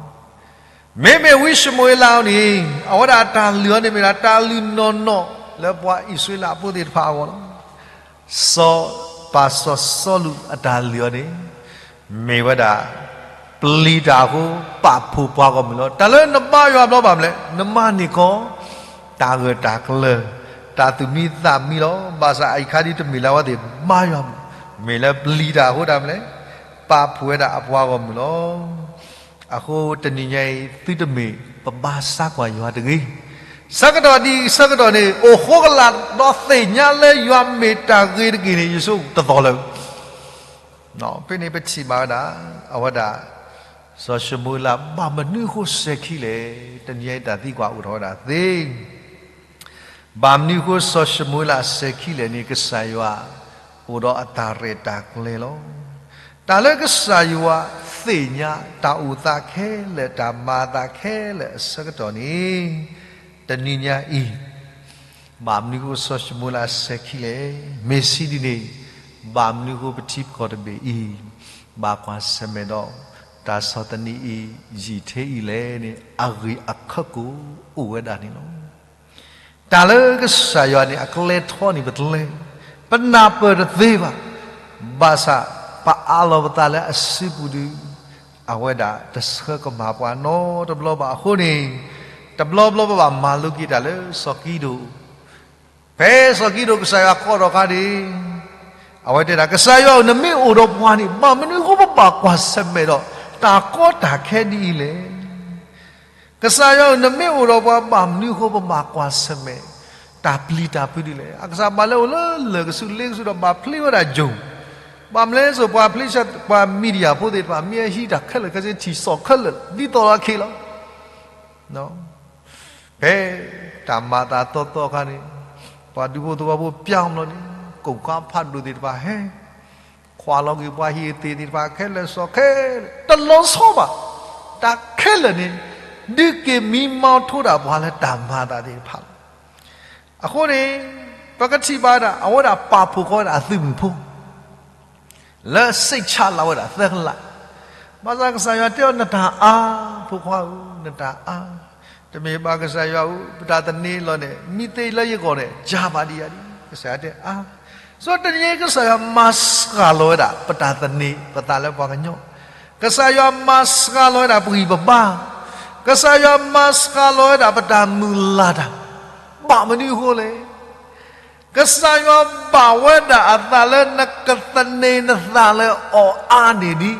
မ့မ့ၢ်ဝံၡမူၤအ့လးအံၤန့ၣ် အဝဲဒၣ်တၢ်လုၢ်အီၤန့ၣ်မ့ၢ်ဒၣ် တၢ်လုၢ်နီၢ်နီၢ်လၢပှၤအံၣ်စရ့လးဖိသ့ၣ်တဖၣ်အဂီၢ်လီၤ. စီၤပၤစီၤစီလူးအတၢ်လုၢ်အီၤန့ၣ် မ့ၢ်ဝဲဒၣ် ပျံၤတၢ်အဃိ ပာ်ဖှိၣ်ပှၤဂီၢ်မုၢ်လီၤ. တၢ်လၢနဘါယွၤဘျီဘၣ်မလဲၣ်, နမၤန့ၢ်ကီ တၢ်ဂၢၢ်တၢ်ကျၢၤ, တၢ်သူၣ်မံသးမံလီၤ. ဘၣ်ဆၣ်အအံၤခါဒ်တမ့ၢ်လၢအဝဲသ့ၣ်ဘါယွၤမလဲၣ်, မ့ၢ်လၢပျံၤတၢ်အဃိဒၣ်မလဲၣ်, ပာ်ဖှိၣ်ဝဲဒၣ်အပှၤဂီၢ်မုၢ်လီၤ. အဃိတနံၤညါအံၤ သုတမ့ၢ်ပဘါစၢ်ကွၢ်ယွၤတဂ့ၤ. ဆၢကတီၢ်ဒ်ဆၢကတီၢ်န့ၣ် အိၣ်ဃိကလာ်ဒီးသ့ၣ်ညါလၢယွၤမ့ၢ်တၢ်ဂ့ၤတက့ၢ်န့ၣ် ယဆိကမိၣ်တသီၣ်လၢၤ. ဖဲန့ၣ်ပထံၣ်ဘၣ်ဝဲဒၣ် အဝဲဒၣ် စီၤၡမူၤအ့လး ဘၣ်မနုၤအဃိစဲၤခံလဲၣ်. တနံၤညါအံၤတၢ်သံကွၢ်အိၣ်ထီၣ်ဝဲဒၣ်သ့ ဘၣ်မနုၤအဃိစီၤၡမူၤအ့လးစဲၤခံလဲၣ်န့ၣ် ကစၢ်ယွၤအိၣ်ဒီးအတၢ်ရဲၣ်တၢ်ကျဲၤလီၤ. တၢ်လၢကစၢ်ယွၤသ့ၣ်ညါ တၢ်အိၣ်သးခဲလၢာ် တၢ်မၤအသးခဲလၢာ်အဆၢကတီၢ်န့ၣ် တနံၤညါအံၤ ဘၣ်မနုၤအဃိစီၤၡမူၤအ့လးစဲၤခံလဲၣ်. မ့ၢ်စံးဒ်န့ၣ် ဘၣ်မနုၤအဃိပထံပကီၢ်တဘ့ၣ်အံၤ ဘၣ်ကွၢ်ဆၢၣ်မဲာ်ဒီး တၢ်ဆီၣ်သနံးအံၤ ယံာ်ထဲအံၤလဲၣ်န့ၣ် အဂ့ၢ်အခၢကိၣ်အိၣ်ဝဲဒၣ်န့ၣ်လီၤ. တၢ်လၢကစၢ်ယွၤန့ၣ် အကျဲထီန့ၣ်ပကျဲ, ပနၢ်ပၢၢ်တသ့ဘၣ်. ဘၣ်ဆၣ်ပအးလီၤပသးလၢအစုပူၤဒီး အဝဲဒၣ်တဆှၢကမၣ်ပှၤနီတဘျီဘၣ်အဃိန့ၣ်, တဘျီဘျီပဘၣ်မၤလိက့ၤတၢ်လၢစီၤကံဒိၣ်, ဖဲစီၤကံဒိၣ်ကစၢ်ယွၤကိးထီၣ်အခါန့ၣ်, အဝဲတဲဒၣ် ကစၢ်ယွၤဧၢ, နမ့ၢ်အိၣ်ဒီးပှၤန့ၣ် ဘၣ်မနုၤအဃိပဘၣ်ကွၢ်ဆၢၣ်မဲာ်ဒီး တၢ်ကီတၢ်ခဲဒ်အံၤလဲၣ်. ကစၢ်ယွၤဧၢ, နမ့ၢ်အိၣ်ဒီးပှၤ ဘၣ်မနုၤအဃိပဘၣ်ကွၢ်ဆၢၣ်မဲာ် တၢ်ပျံၤတၢ်ဖုးဒ်လဲၣ်. အကစၢ်ဘၣ်လၢအိၣ်လၢလၢၢ်ကဆူးလ့ကဆူးဒီးဘၣ်ဖျ့ဝဲဒၣ်ယိၤ, ဘၣ်မနုၤလဲၣ်, ပှၤဖလ့ၡသး ပှၤမံၤဒယၣ်ဖိသ့ၣ်တဖၣ် မ့ၢ်အဟံးတၢ်ခဲလၢာ် ခဲဆ့ထံၣ်စီၣ်ခဲလၢာ် ဒ်သိးလီၤခံလီၤ. ဖဲတၢ်မၤအသးသီသီအခါန့ၣ်, ပှၤဒူဖိသဝီဖိပျၢ်အီၤဘျီန့ၣ်, ကိၣ်ဃါဖးဒိၣ်သ့ၣ်တဖၣ်ဟဲ, ခွါလီၤက့ၤပှၤဟံၣ်အသ့ၣ်သ့ၣ်တဖၣ်ခဲလၢာ်စီၣ်ခဲလၢာ်, တလီၤဆီဘၣ်. တၢ်ခဲလၢာ်န့ၣ် ဒုးက့ၤမံမီၢ်ထိးဒၣ်ပှၤလၢတၢ်မၤအသးသ့ၣ်တဖၣ်လီၤ. အဃိန့ၣ် ပကထံၣ်ဘၣ်ဒၣ် အဝဲဒၣ်ပာ်ဖှိၣ်ဃီဝဲဒၣ်အသုးမုၢ်ဖိ လၢစံးဆၣ်လီၤဝဲဒၣ်သၢကလး, ဘၣ်ဆၣ်ကစၢ်ယွၤတဲအီၤ နတၢ်အါ, ဖိခွါဧၢ, နတၢ်အါ, တမ့ၢ်ဘၣ်ကစၢ်ယွၤဧၢ, ပတၢ်သန့ၤလီၤန့ၣ် မံသ့လၢယဂီၢ်န့ၣ် ကၢ်ဘၣ်ဒံးယၤဒံး, ကစၢ်ယွၤတဲအါ. ဆိတနံၤအံၤကစၢ်ယွၤမၤစှၤလီၤဝဲဒၣ် ပတၢ်သန့ၤပသးလၢပှၤကညီ, ကစၢ်ယွၤမၤစှၤလီၤဝဲဒၣ်ပဂံၢ်ပဘါ, ကစၢ်ယွၤမၤစှၤလီၤဝဲဒၣ်ပတၢ်မုၢ်လၢ်တၢ်, ဘၣ်မနုၤအဃိလဲၣ်. ကစၢ်ယွၤဘၣ်ဝဲဒၣ်အသးလၢနကသန့ၤနသးလၢအီၤအါန့ၢ်ဒံး,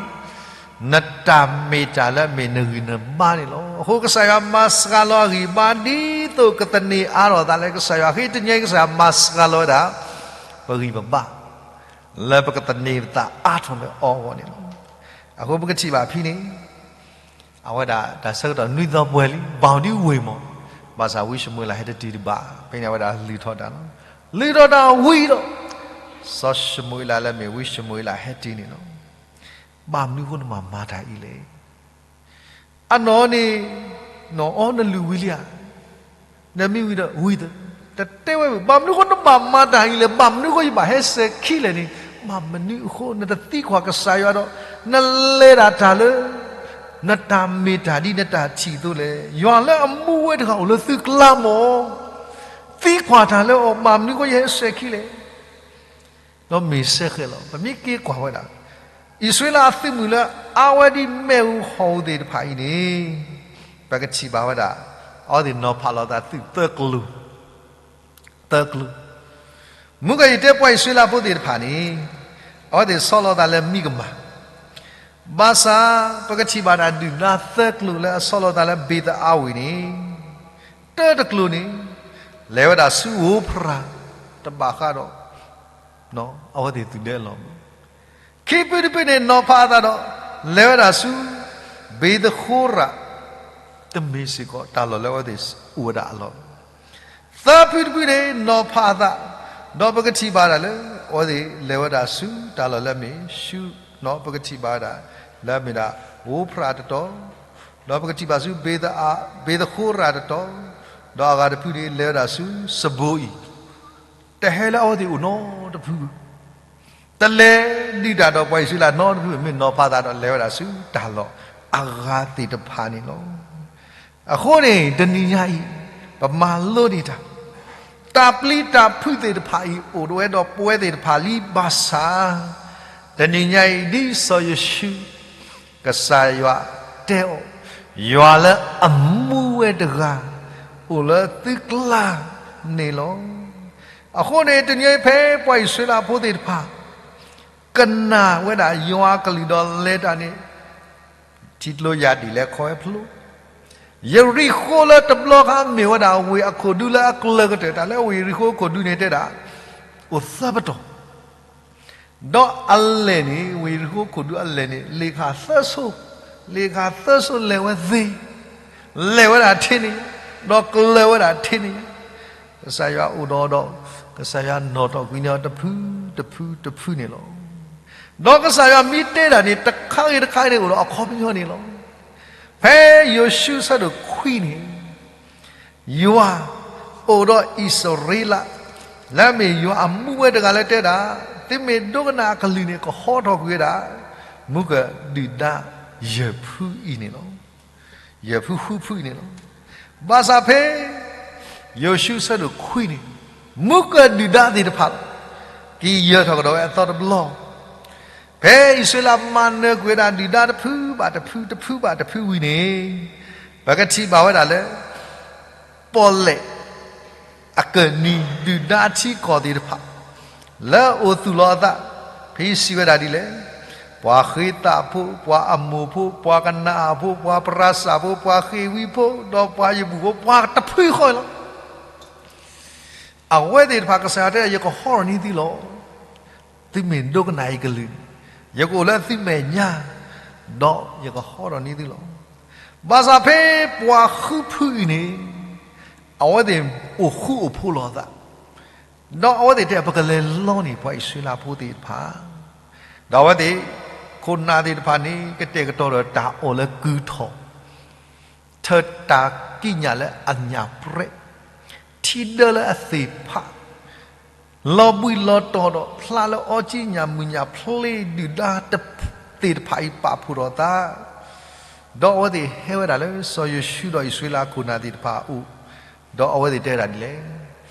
နတၢ်မ့ၢ်တၢ်လၢအမ့ၢ်နဂံၢ်နဘါန့ၣ်လီၤ. အဃိကစၢ်ယွၤမၤစှၤလီၤအဂံၢ်အဘါ ဒ်သိးကသန့ၤအါထီၣ်အသးလၢကစၢ်ယွၤ, ဃ့တနံၤအံၤကစၢ်ယွၤမၤစှၤလီၤဝဲဒၣ် ပဂံၢ်ပဘါ လၢပကသန့ၤပသးအါထီၣ်လၢအီၤအဂီၢ်န့ၣ်လီၤ. အဃိပကထံၣ်ဘၣ်ဖဲန့ၣ် အဝဲဒၣ်တၢ်ဆၢကတီၢ်နွံသီပှဲၤလံ, ဘၣ်ဒုးဝံၤမး, ဘၣ်ဆၣ်ဝံၡမူၤအ့လးဟဲတတုၤတဘၣ်, ဖဲန့ၣ်အဝဲဒၣ်လုၢ်ထီၣ်တၢ်လီၤ. လုၢ်ထီၣ်တၢ်ဝံၤဒီး စီၤၡမူၤအ့လးလၢအမ့ၢ်ဝံၡမူၤအ့လးဟဲတုၤန့ၣ်လီၤ. ဘၣ်မနုၤအဃိနမၤမၤတၢ်အံၤလဲၣ်. အနီၢ်န့ၣ်, နီၢ်အီနလုၢ်ဝံၤလံဧါ, နမ့ၢ်ဝံၤဒီးဝံၤသၢ, တတဲဝဲ, ဘၣ်မနုၤအဃိနဘၣ်မၤတၢ်အံၤလဲၣ်, ဘၣ်မနုၤအဃိယဘၣ်ဟဲစဲၤခံလဲၣ်န့ၣ်, ဘၣ်မနုၤအဃိနတသံကွၢ်ကစၢ်ယွၤဒီး နလဲၤဒၣ်တၢ်လၢ နတၢ်မ့ၢ်တၢ်ဒ်နတၢ်ထံၣ်အသိးလဲၣ်. ယွၤလၢအမူဝဲတဂၤအိၣ်လၢသုကျါမး, သံကွၢ်တၢ်လၢအီၤ, ဘၣ်မနုၤအဃိယဟဲစဲၤခံလဲၣ်. ဒီးမ့ၢ်စဲဃဲၤလီၤ. ပမ့ၢ်က့ၤကွၢ်ဝဲဒၣ် အံၣ်စရ့လးအသုးမုၢ်လၢအါဝဲဒ်မဲးအူဟီၣ်အူသ့ၣ်တဖၣ်အံၤန့ၣ်, ပကထံၣ်ဘၣ်ဝဲဒၣ် အဝဲသ့ၣ်နီၤဖးလီၤသးသုးသၢကျိၤ, သၢကျိၤ. မုၢ်ကယံာ်တဲပှၤအံၣ်စရ့လးဖိသ့ၣ်တဖၣ်န့ၣ်, အဝဲသ့ၣ်ဆီလီၤသးလၢမံကမၣ်, ဘၣ်ဆၣ် ပကထံၣ်ဘၣ်ဒၣ်ဒုၣ်ဒါသၢကျိၤလၢအဆီလီၤသးလၢဘ့ၤသအါဝံၤန့ၣ်, တၢတကျိၤန့ၣ် လဲၤဝဲဒၣ်ဆူဧိၤဖရး တဘၣ်ဃးဒီး အဝဲသ့ၣ်သုးဒဲအလီၢ်, ခံဖုတဖုန့ၣ် နီၤဖးအသးဒီး လဲၤဝဲဒၣ်ဆူ ဘ့ၤသဃိရး, တမ့ၢ်စ့ၢ်ကီးတၢ်လီၢ်လၢအဝဲသ့ၣ်အိၣ်ဝဲဒၣ်အလီၢ်, သၢဖုတဖုန့ၣ် နီၤဖးအသး, ဒီးပကထံၣ်ဘၣ်ဒၣ်လၢ အဝဲသ့ၣ်လဲၤဝဲဒၣ်ဆူတၢ်လီၢ်လၢအမ့ၢ်ဆူ, ပကထံၣ်ဘၣ်ဝဲဒၣ် လၢအမ့ၢ်ဒၣ် ဧိၤဖရးတတီၤ, ဒီးပကထံၣ်ဘၣ်ဆူ ဘ့ၤသဃိရးတတီၤ, ဒီးအဂၤတဖုန့ၣ် လဲၤဝဲဒၣ်ဆူစဘိအံၤ, တဟဲလၢအဝဲသ့ၣ်အိၣ်နီတဖု, တလဲၤဒုးတၢ်ဒီးပှၤအံၣ်စရ့လးနီတဖု, မ့ၢ်နီၤဖးသးဒီးလဲၤဝဲဒၣ်ဆူတၢ်လီၢ်အဂၤသ့ၣ်တဖၣ်န့ၣ်လီၤ. အဃိန့ၣ် တနံၤညါအံၤ ပမၤလိန့ၢ်တၢ် တၢ်ပျံၤတၢ်ဖုးသ့ၣ်တဖၣ်အံၤ အိၣ်ဝဲဒီးပဝဲသ့ၣ်တဖၣ်လံဘၣ်ဆၣ်, တနံၤညါအံၤ ဒ်စီၤယိၤၡူး ကစၢ်ယွၤတဲအီၤ, ယွၤလၢအမူဝဲတဂၤ အိၣ်လၢသုကျါန့ၣ်လီၤ. အဃိန့ၣ် တနံၤအံၤဖဲပှၤအံၣ်စရ့လးဖိသ့ၣ်တဖၣ် ကနၣ်ဝဲဒၣ်ယွၤအကလုၢ်ဒီးလဲၤတၢ်န့ၣ် ထံကျိယၢ်ဒံၣ်လဲၤခီဝဲဖျိ, ယရံၣ်ဃိးလၢတဘျီခါမ့ၢ်ဝဲဒၣ်ဝ့ၢ်အခိၣ်ဒူလၢအကျၢၤကတၢၢ်, တၢ်လၢဝ့ၢ်ယရံၣ်ဃိးအခိၣ်ဒူန့ၣ်တဲဒၣ် အိၣ်သၢပတီၢ်, ဒီးအလဲၢ်န့ၣ် ဝ့ၢ်ယရံၣ်ဃိးအခိၣ်ဒူအလဲၢ်န့ၣ် လ့ၣ်ခၣ်သၢဆိ, လ့ၣ်ခၣ်သၢဆိလဲၤဝဲသ့, လဲၤဝဲဒၣ်ထဲန့ၣ်, ဒီးကျၢၤဝဲဒၣ်ထဲန့ၣ်, ကစၢ်ယွၤအိၣ်ဒီးအီၤဒီး ကစၢ်ယွၤနီၣ်ထီၣ်ကွံာ်န့ၢ်အီၤတဖုတဖုတဖုန့ၣ်လီၤ. ဒီးကစၢ်ယွၤမ့ၢ်တဲဒၣ်န့ၣ် တခါဂ့ၤတခါဂ့ၤန့ၣ် အိၣ်ဒီးအခီပညီန့ၣ်လီၤ. ဖဲယိၤၡူအဆၢဒိၣ်ခွံန့ၣ် ယွၤအိၣ်ဒီးအံၣ်စရ့လး လၢအမ့ၢ်ယွၤအမူဝဲတဂၤလၢတဲဒၣ်, သုမ့ၢ်ဒိကနၣ်အကလုၢ်န့ၣ် ကဟီထီၣ်ကွံာ်ဝဲဒၣ် မူကဒုၣ်ဒါယဲၢ်ဖုအံၤန့ၣ်လီၤ. ယဲၢ်ဖုဃုဖုအံၤန့ၣ်လီၤ. ဘၣ်ဆၣ်ဖဲ ယိၤၡူအဆၢဒိၣ်ခွံန့ၣ်, မူကၢၢ်ဒုၣ်ဒါသ့ၣ်တဖၣ် က့ၤယၢၤထီၣ်ကဒီးဝဲအသီတဘျီ, ဖဲအံၣ်စရ့လးမၤနၢၤကွံာ်ဝဲဒၣ်ဒုၣ်ဒါတဖုဘၣ်တဖုတဖုဘၣ်တဖုဝံၤန့ၣ်, ပကထံၣ်ဘၣ်ဝဲဒၣ်လၢ ပီၣ်လဲၣ် အကၢၢ်နံၤဒုၣ်ဒါထံကီၢ်သ့ၣ်တဖၣ် လၢအအိၣ်သူၣ်လီၤအသး, ဖဲစံးဝဲဒၣ်ဒ်လဲၣ်, ပှၤဃ့သးဖိ, ပှၤအမိၣ်ဖိ, ပှၤကနၤအၣ်ဖိ, ပှၤပရၤစၢ်ဖိ, ပှၤဃ့ဝံဖိ, ဒီးပှၤယဘူၣ်ဖိ, ပှၤတဖုဃီလီၤ. အဝဲသ့ၣ်တဖၣ်ကစၢ်ယွၤတဲ ယကဟီထီၣ်န့ၢ်သုလီၤ. သုမ့ၢ်ဒိကနၣ်ယကလုၢ်န့ၣ်, ယကအိၣ်လၢသုမဲာ်ညါ, ဒီးယကဟီထီၣ်န့ၢ်သုလီၤ. ဘၣ်ဆၣ်ဖဲပှၤဃုဖုအံၤန့ၣ်, အဝဲသ့ၣ်အိၣ်ဃူအိၣ်ဖိးလိာ်အသး, ဒီးအဝဲသ့ၣ်တဲ ပကလဲၤလီန့ၢ် ပှၤအံၣ်စရ့လးဖိသ့ၣ်တဖၣ်, ဒီးအဝဲသ့ၣ် ခိၣ်နၢ်သ့ၣ်တဖၣ်န့ၣ် ကတဲာ်ကတီၤဒီးတၢ်အီၣ်လၢကုၢ်ထီၣ် ထၢၣ်တၢ်ကံးညာ်လၢအညၣ်ပြဲး, ထံဒၢလၢအသ့ၣ်ဖး, လီၤဘှံးလီၤတီၤဒီးဖျါလၢအီကံညၣ်မုၢ်ညၣ်ဖျ့ဒုၣ်ဒါသ့ၣ်တဖၣ်အံၤပာ်ဖှိၣ်ထီၣ်သး, ဒီးအဝဲသ့ၣ်ဟဲဝဲဒၣ်လၢစီၤယိၤၡူဒီးအံၣ်စရ့လးခိၣ်နၢ်သ့ၣ်တဖၣ်အအိၣ်, ဒီးအဝဲသ့ၣ်တဲဝဲဒၣ်ဒ်လဲၣ်,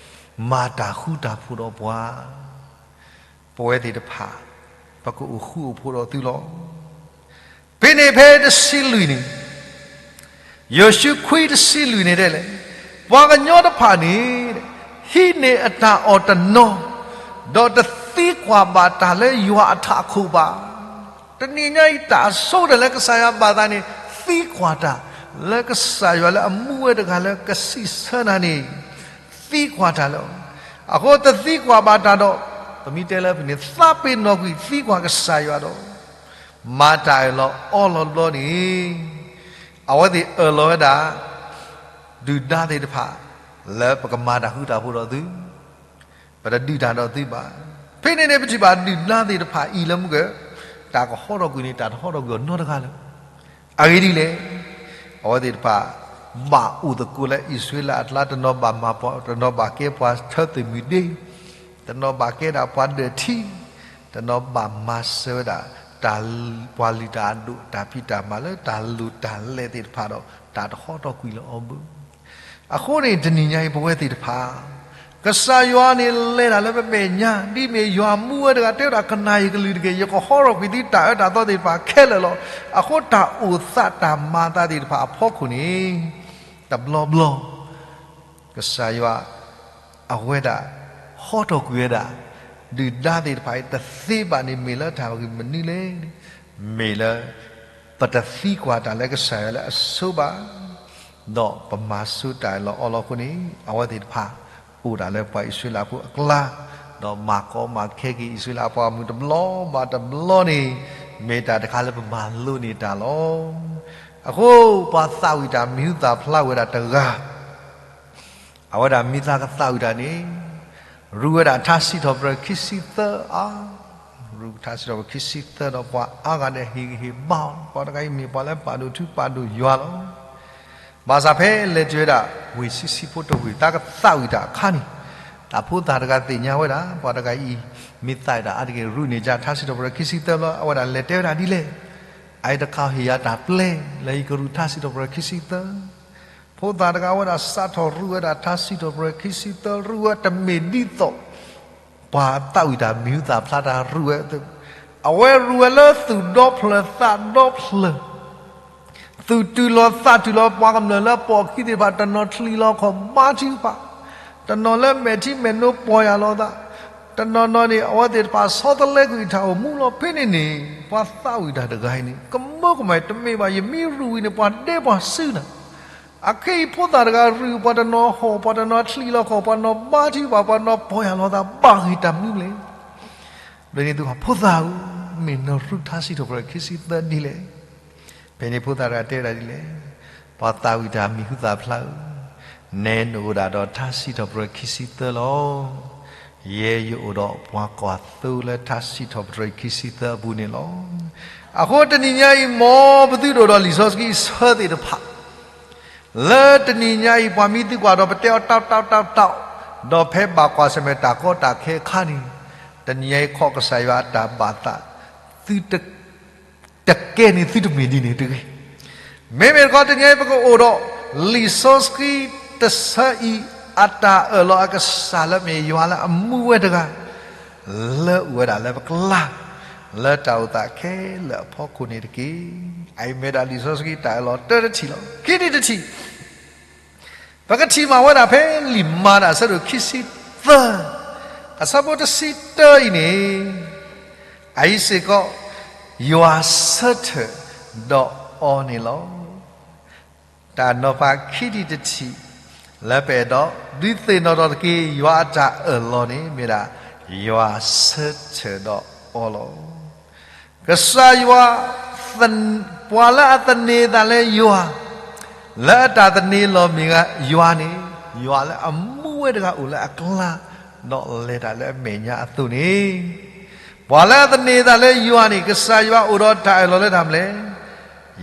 မၤတၢ်ဃူတၢ်ဖိးဒီးပှၤ ပဝဲသ့ၣ်တဖၣ် ပကအိၣ်ဃူအိၣ်ဖိးဒီးသုလီၤ. ဖဲန့ၣ်ဖဲတဆံလွံၢ်န့ၣ်, ယိၤၡူခွံတဆံလွံၢ်န့ၣ်တဲလဲၣ်, ပှၤကညီတဖၣ်န့ၣ် ဟံးန့ၢ်အတၢ်အီၣ်တနီၤ, ဒီးတသံကွၢ်ဘၣ်တၢ်လၢယွၤအထးခိၣ်ဘၣ်. တနံၤညါအံၤတၢ်ဆိကတၢၢ်လၢကစၢ်ယွၤဘၣ်သးန့ၣ် သံကွၢ်တၢ်လၢကစၢ်ယွၤလၢအမူဝဲတဂၤလၢကစံးဆၢနၤန့ၣ် သံကွၢ်တၢ်လၢ, အဃိတသံကွၢ်ဘၣ်တၢ်ဒီး, ပမ့ၢ်တဲလၢပန့ၣ် သးပ့ၤနီၣ်ကွံာ်သံကွၢ်ကစၢ်ယွၤဒီး, မၤတၢ်အၢၣ်လီၤအီလီၤတဘျီန့ၣ်, အဝဲသ့ၣ်အၢၣ်လီၤဝဲဒၣ် ဒုၣ်ဒါသ့ၣ်တဖၣ် လၢပကမၤတၢ်ဃူတၢ်ဖိးဒီးသု ပတဒုးတၢ်ဒီးသုဘၣ်. ဖဲန့ၣ်န့ၣ် ပထံၣ်ဘၣ်ဒုၣ်ဒါသ့ၣ်တဖၣ်အံၤလၢမုၢ်ကၢၢ်, တၢ်ကဟီထီၣ်ကွံာ်န့ၣ် တၢ်တဟီထီၣ်ကွံာ်အီၤနီတဂၤလၢၤ. အဂ့ၢ်ဒ်လဲၣ်, အဝဲသ့ၣ်တဖၣ် ဘၣ်အိၣ်သကိးလၢအံၣ်စရ့လးအကျါ, တနီၤဘၣ်မၤပှၤ, တနီၤဘၣ်ကဲပှၤထၢသုးမုၢ်ဒ့, တနီၤဘၣ်ကဲဒၣ်ပှၤဒၢးထံ, တနီၤဘၣ်မၤစၢၤဝဲဒၣ် တၢ်ပှၤလုၢ်တၢ်အဒိၣ်, တၢ်ဖံးတၢ်မၤလၢတၢ်လိၣ်တၢ်လဲသ့ၣ်တဖၣ်ဒီး တၢ်တဟီထီၣ်ကွံာ်လၢအီၤဘၣ်. အဃိန့ၣ် တနံၤညါအံၤ ပဝဲသ့ၣ်တဖၣ် ကစၢ်ယွၤန့ၣ်လဲၤတၢ်လၢပမဲာ်ညါ, ဒ်မ့ၢ်ယွၤမူဝဲတဂၤ တဲဝဲဒၣ် ကနၣ်ယကလုၢ်တက့ၢ်, ယကဟီထီၣ်ကွံာ်သုတၢ်အၢတၢ်သီသ့ၣ်တဖၣ်ခဲလၢာ်လီၤ. အဃိတၢ်အိၣ်သးတၢ်မၤသးသ့ၣ်တဖၣ်အဖီခိၣ်န့ၣ်, တဘျီဘျီ ကစၢ်ယွၤ အဝဲဒၣ် ဟီထီၣ်ကွံာ်ဝဲဒၣ် ဒုၣ်ဒါသ့ၣ်တဖၣ်အံၤ တသ့ဘၣ်န့ၣ် မ့ၢ်လၢတၢ်ဂ့ၢ်မနုၤလဲၣ်, မ့ၢ်လၢ ပတသံကွၢ်တၢ်လၢကစၢ်ယွၤလၢအဆိဘၣ်, ဒီးပမၤဆိတၢ်အၢၣ်လီၤအီလီၤအဃိန့ၣ်, အဝဲသ့ၣ်တဖၣ် အိၣ်ဒၣ်လၢပှၤအံၣ်စရ့လးဖိအကျါ, ဒီးမၤကီမၤခဲက့ၤအံၣ်စရ့လးပှၤမုၣ်တဘျီဘၣ်တဘျီန့ၣ်, မ့ၢ်တၢ်တခါလၢပမၤလိန့ၢ်တၢ်လီၤ. အဃိ ပှၤသးဝံၣ်တၢ်မံၤဟူသၣ်ဖျါဝဲဒၣ်တဂၤ အဝဲဒၣ်မံၤသးကသးဝံၣ်တၢ်န့ၣ်, ရူးဝဲဒၣ်ထါစံးထီၣ်ပတြၢၤခံဆံသၢအါ, ရူးထါစံးထီၣ်ပတြၢၤခံဆံသၢဒီး ပှၤအါဂၤဒီးဟ့ၣ်ဂံၢ်ဟ့ၣ်ဘါအီၤ, ပှၤတဂၤအံၤမ့ၢ်ပှၤလၢပာ်ဒိၣ်ထူပာ်ဒိၣ်ယွၤလီၤ. ဘၣ်ဆၣ်ဖဲလဲၤတုၤဝဲဒၣ် ဝ့ၢ်ဆံဆံဖိတဝ့ၢ် သးကသးဝံၣ်တၢ်အခါန့ၣ်, တၢ်ဖိသၣ်တဂၤသ့ၣ်ညါဝဲဒၣ် ပှၤတဂၤအံၤ မံၤသးဝံၣ်တၢ်အါတက့ၢ် ရူးန့ၢ်ကၠၢ ထါစံးထီၣ်ပတြၢၤခံဆံသၢဘျီ အဝဲဒၣ်လဲၤတဲဝဲဒၣ်ဒ်လဲၣ်, အအံၤတခါဟ့ၣ်ယၤတၢ်ပျဲ လၢယကရူးထါစံးထီၣ်ပတြၢၤခံဆံသၢ ဖိသၣ်တဂၤဝဲဒၣ်စးထီၣ်ရူးဝဲဒၣ်ထါစံးထီၣ်ပတြၢၤခံဆံသၢ ရူးဝဲတမ့ၢ်ဒ်သိး ပှၤသးဝံၣ်တၢ်မံၤဟူသၣ်ဖျါတၢ်ရူးဝဲ, အဝဲရူးဝဲလၢသူၣ်ဒီဖျၢၣ်သးဒီဖျၢၣ်, သူၣ်တုၤလီၤသးတုၤလီၤ ပှၤကမျၢၢ်လၢပိာ်အခံသ့ၣ်တဖၣ် တနီၤချံလီၤခီၣ်ဘါထုကဖၣ်, တနီၤလၢမဲာ်ထံမဲာ်နိပီၢ်ယၢ်လီၤသး, တနီၤနီၤန့ၣ် အဝဲသ့ၣ်တဖၣ်ဆီတလဲကွံာ်အထးအိၣ်မူလီၤ. ဖဲန့ၣ်န့ၣ် ပှၤသးဝံၣ်တၢ်တဂၤအံၤန့ၣ် ကမၢကမၣ်တမ့ၢ်ဘၣ် ယမ့ၢ်ရူးဝံၤန့ၣ် ပှၤဒဲပှၤစုနၤ, အခဲအံၤဖိသၣ်တဂၤရူး ပှၤတနီၤဟီၣ် ပှၤတနီၤချံလီၤခီၣ် ပှၤတနီၤဘါထုကဖၣ် ပှၤတနီၤပီၢ်ယၢ်လီၤသး ဘၣ်ဂ့ၤတၢ်မနုၤလဲၣ်. ဘျီန့ၣ်သုကီး ဖိသၣ်ဧၢ, မ့ၢ်နရူးထါစံးထီၣ်ပတြၢၤခံဆံသၢဒ်လဲၣ်. ဖဲန့ၣ်ဖိသၣ်တဂၤတဲဝဲဒၣ်ဒ်လဲၣ်, ပှၤသးဝံၣ်တၢ်မံၤဟူသၣ်ဖျါဧၢ, နဲနအိၣ်ဒၣ်ဒီးထါစံးထီၣ်ပတြၢၤခံဆံသၢလီၤ. ယဲယအိၣ်ဒီးပှၤကွၢ်သိလၢထါစံးထီၣ်ပတြၢၤခံဆံသၢအပူၤန့ၣ်လီၤ. အဃိတနံၤညါအံၤ မ်ပသုတအိၣ်ဒီးလံာ်စီဆှံအဆၢသ့ၣ်တဖၣ် လၢတနံၤညါအံၤ ပှၤမံသုကွၢ်ဒီး ပတဲအီၤတၢ်တၢ်တၢ်တၢ်, ဒီးဖဲဘၣ်ကွၢ်ဆၢၣ်မဲာ်တၢ်ကီတၢ်ခဲအခါန့ၣ်, တနံၤညါအံၤခီကစၢ်ယွၤအတၢ်ဘၣ်သး သုတ တကဲန့ၣ်သုတမ့ၢ်ဒ်န့ၣ်တဂ့ၤ. မ့မ့ၢ်တခီတနံၤအံၤ ပကအိၣ်ဒီးလံာ်စီဆှံတဆၢအံၤ အတၢ်အၢၣ်လီၤအကစၢ်လၢမ့ၢ်ယွၤလၢအမူဝဲတဂၤ လၢအိၣ်ဝဲဒၣ်လၢပကျါ လၢတၢ်အိၣ်သးခဲလၢာ်အဖီခိၣ်န့ၣ်တက့ၢ်. အအံၤမ့ၢ်ဒၣ်လံာ်စီဆှံတၢ်အၢၣ်လီၤတၢတထံၣ်လီၤ. ခံထံၣ်တထံၣ် ပကထံၣ်ဘၣ်ဝဲဒၣ်ဖဲလံာ်မၤတၢ်အဆၢဒိၣ်ခံဆံသၢ အဆၢဖိတဆံတၢအံၤန့ၣ် အအံၤစ့ၢ်ကီး ယွၤဆၢထၢၣ်ဒီးအီၤန့ၣ်လီၤ. တၢ်နီၤဖးခံထံၣ်တထံၣ် လၢပအဲၣ်ဒိးဒုးသ့ၣ်နီၣ်ထီၣ်တက့ၢ် ယွၤအတၢ်အၢၣ်လီၤန့ၣ် မ့ၢ်ဒၣ် ယွၤဆၢထၢၣ်ဒီးအီၤလီၤ. ကစၢ်ယွၤ ပှၤလၢအသန့ၤသးလၢယွၤ လၢအတၢ်သန့ၤလီၤမ့ၢ်ယွၤန့ၣ် ယွၤလၢအမူဝဲတဂၤအိၣ်လၢအကျါ ဒီးလဲၤတၢ်လၢအမဲာ်ညါအသိးန့ၣ် ပှၤလၢအသန့ၤသးလၢယွၤန့ၣ် ကစၢ်ယွၤအိၣ်ဒီးတၢ်အၢၣ်လီၤလၢတၢ်မနုၤလဲၣ်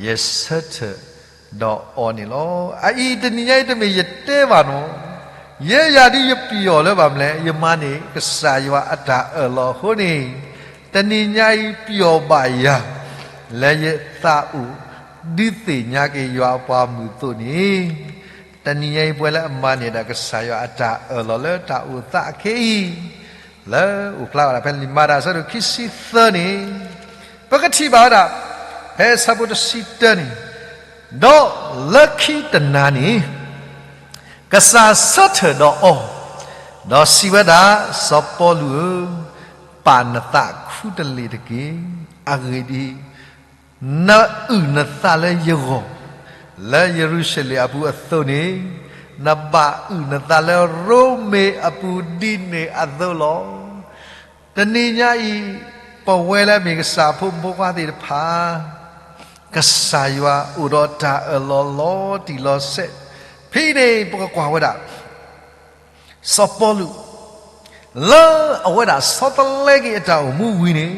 ယဆၢထၢၣ်ဒီးအီၤန့ၣ်လီၤ. အအံၤတနံၤညါအံၤတမ့ၢ်ယတဲဘၣ်နီၤ, ယဲယၤဒ်ယပျီၢ်လၢဘၣ်မနုၤလဲၣ် ယမၤန့ၢ်ကစၢ်ယွၤအတၢ်အၢၣ်လီၤအဃိန့ၣ်, တနံၤညါအံၤပျီၢ်ဘၣ်ယၤ လၢယသးအိၣ် ဒုးသ့ၣ်ညါက့ၤယွၤအပှၤမုၣ်အသိးန့ၣ်, တနံၤညါအံၤပဝဲလၢအမၤန့ၢ်ဒၣ်ကစၢ်ယွၤအတၢ်အၢၣ်လီၤလၢတၢ်အိၣ်သးအခဲအံၤ လၢအိၣ်ဖျါဝဲဒၣ်ဖဲလံာ်မၤတၢ်အဆၢဒိၣ်ခံဆံသၢန့ၣ်, ပကထံၣ်ဘၣ်ဝဲဒၣ် ဖဲအဆၢဖိတဆံတၢန့ၣ်, ဒီးလၢခံတနၤန့ၣ် ကစၢ်ဆၢထၢၣ်ဒီးအီၤ, ဒီးစံးဝဲဒၣ်, စီၤပီလူးဧၢ, ပာ်နသးခူတလ့ၢ်တက့ၢ်. အဂ့ၢ်ဒ်အံၤ, နအုၣ်နသးလၢယဂီၢ် လၢယရူၤၡလ့ၣ်အပူၤအသိးန့ၣ်, နဘၣ်အုၣ်နသးလၢရိမ့ၤအပူၤဒ်န့ၣ်အသိးလီၤ. တနံၤညါအံၤ, ပဝဲလၢမ့ၢ်ကစၢ်အဖိမုၣ်ဖိခွါသ့ၣ်တဖၣ်, ကစၢ်ယွၤအိၣ်ဒီးတၢ်အၢၣ်လီၤလီၤတံၢ်လီၤဆဲး, ဖဲအံၤန့ၣ် ပကကွၢ်ဝဲဒၣ် စီၤပီလူး လၢအဝဲဒၣ်ဆီတလဲက့ၤအတၢ်အိၣ်မူဝံၤန့ၣ်,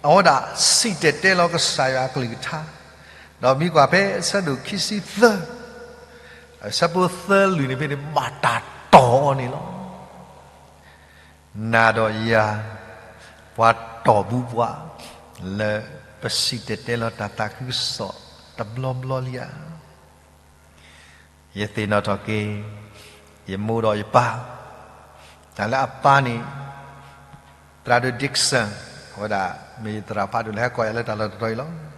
အဝဲဒၣ်စံၣ်တဲၤတဲလီၤကစၢ်ယွၤအကလုၢ်ကထါ, ဒီးမ့ၢ်ကွၢ်ဖဲအဆၢဒိၣ်ခံဆံသၢ, အဆၢဖိသၢလွံၢ်န့ၣ်ဖဲန့ၣ် ဘၣ်တၢ်တီၢ်အီၤန့ၣ်လီၤ. နၤဒီးယၤ, ပှၤတီၢ်ဘူးပှၤ, လၢပစံၣ်တဲၤတဲလီၤတၢ်သးခုကစီၣ်တဘျီဘျီလံဧါ. ယသ့ၣ်နီၣ်ထီၣ်က့ၤ ယမိၢ်ဒီးယပၢ်, တၢ်လၢအပၢ်န့ၣ် သရၣ်ဒိၣ် Dixon, အဝဲဒၣ်မ့ၢ်ယသရၣ်ဖးဒိၣ်လၢဟဲကိးယၤလၢတၢ်လီၢ်တတီၤအံၤလီၤ.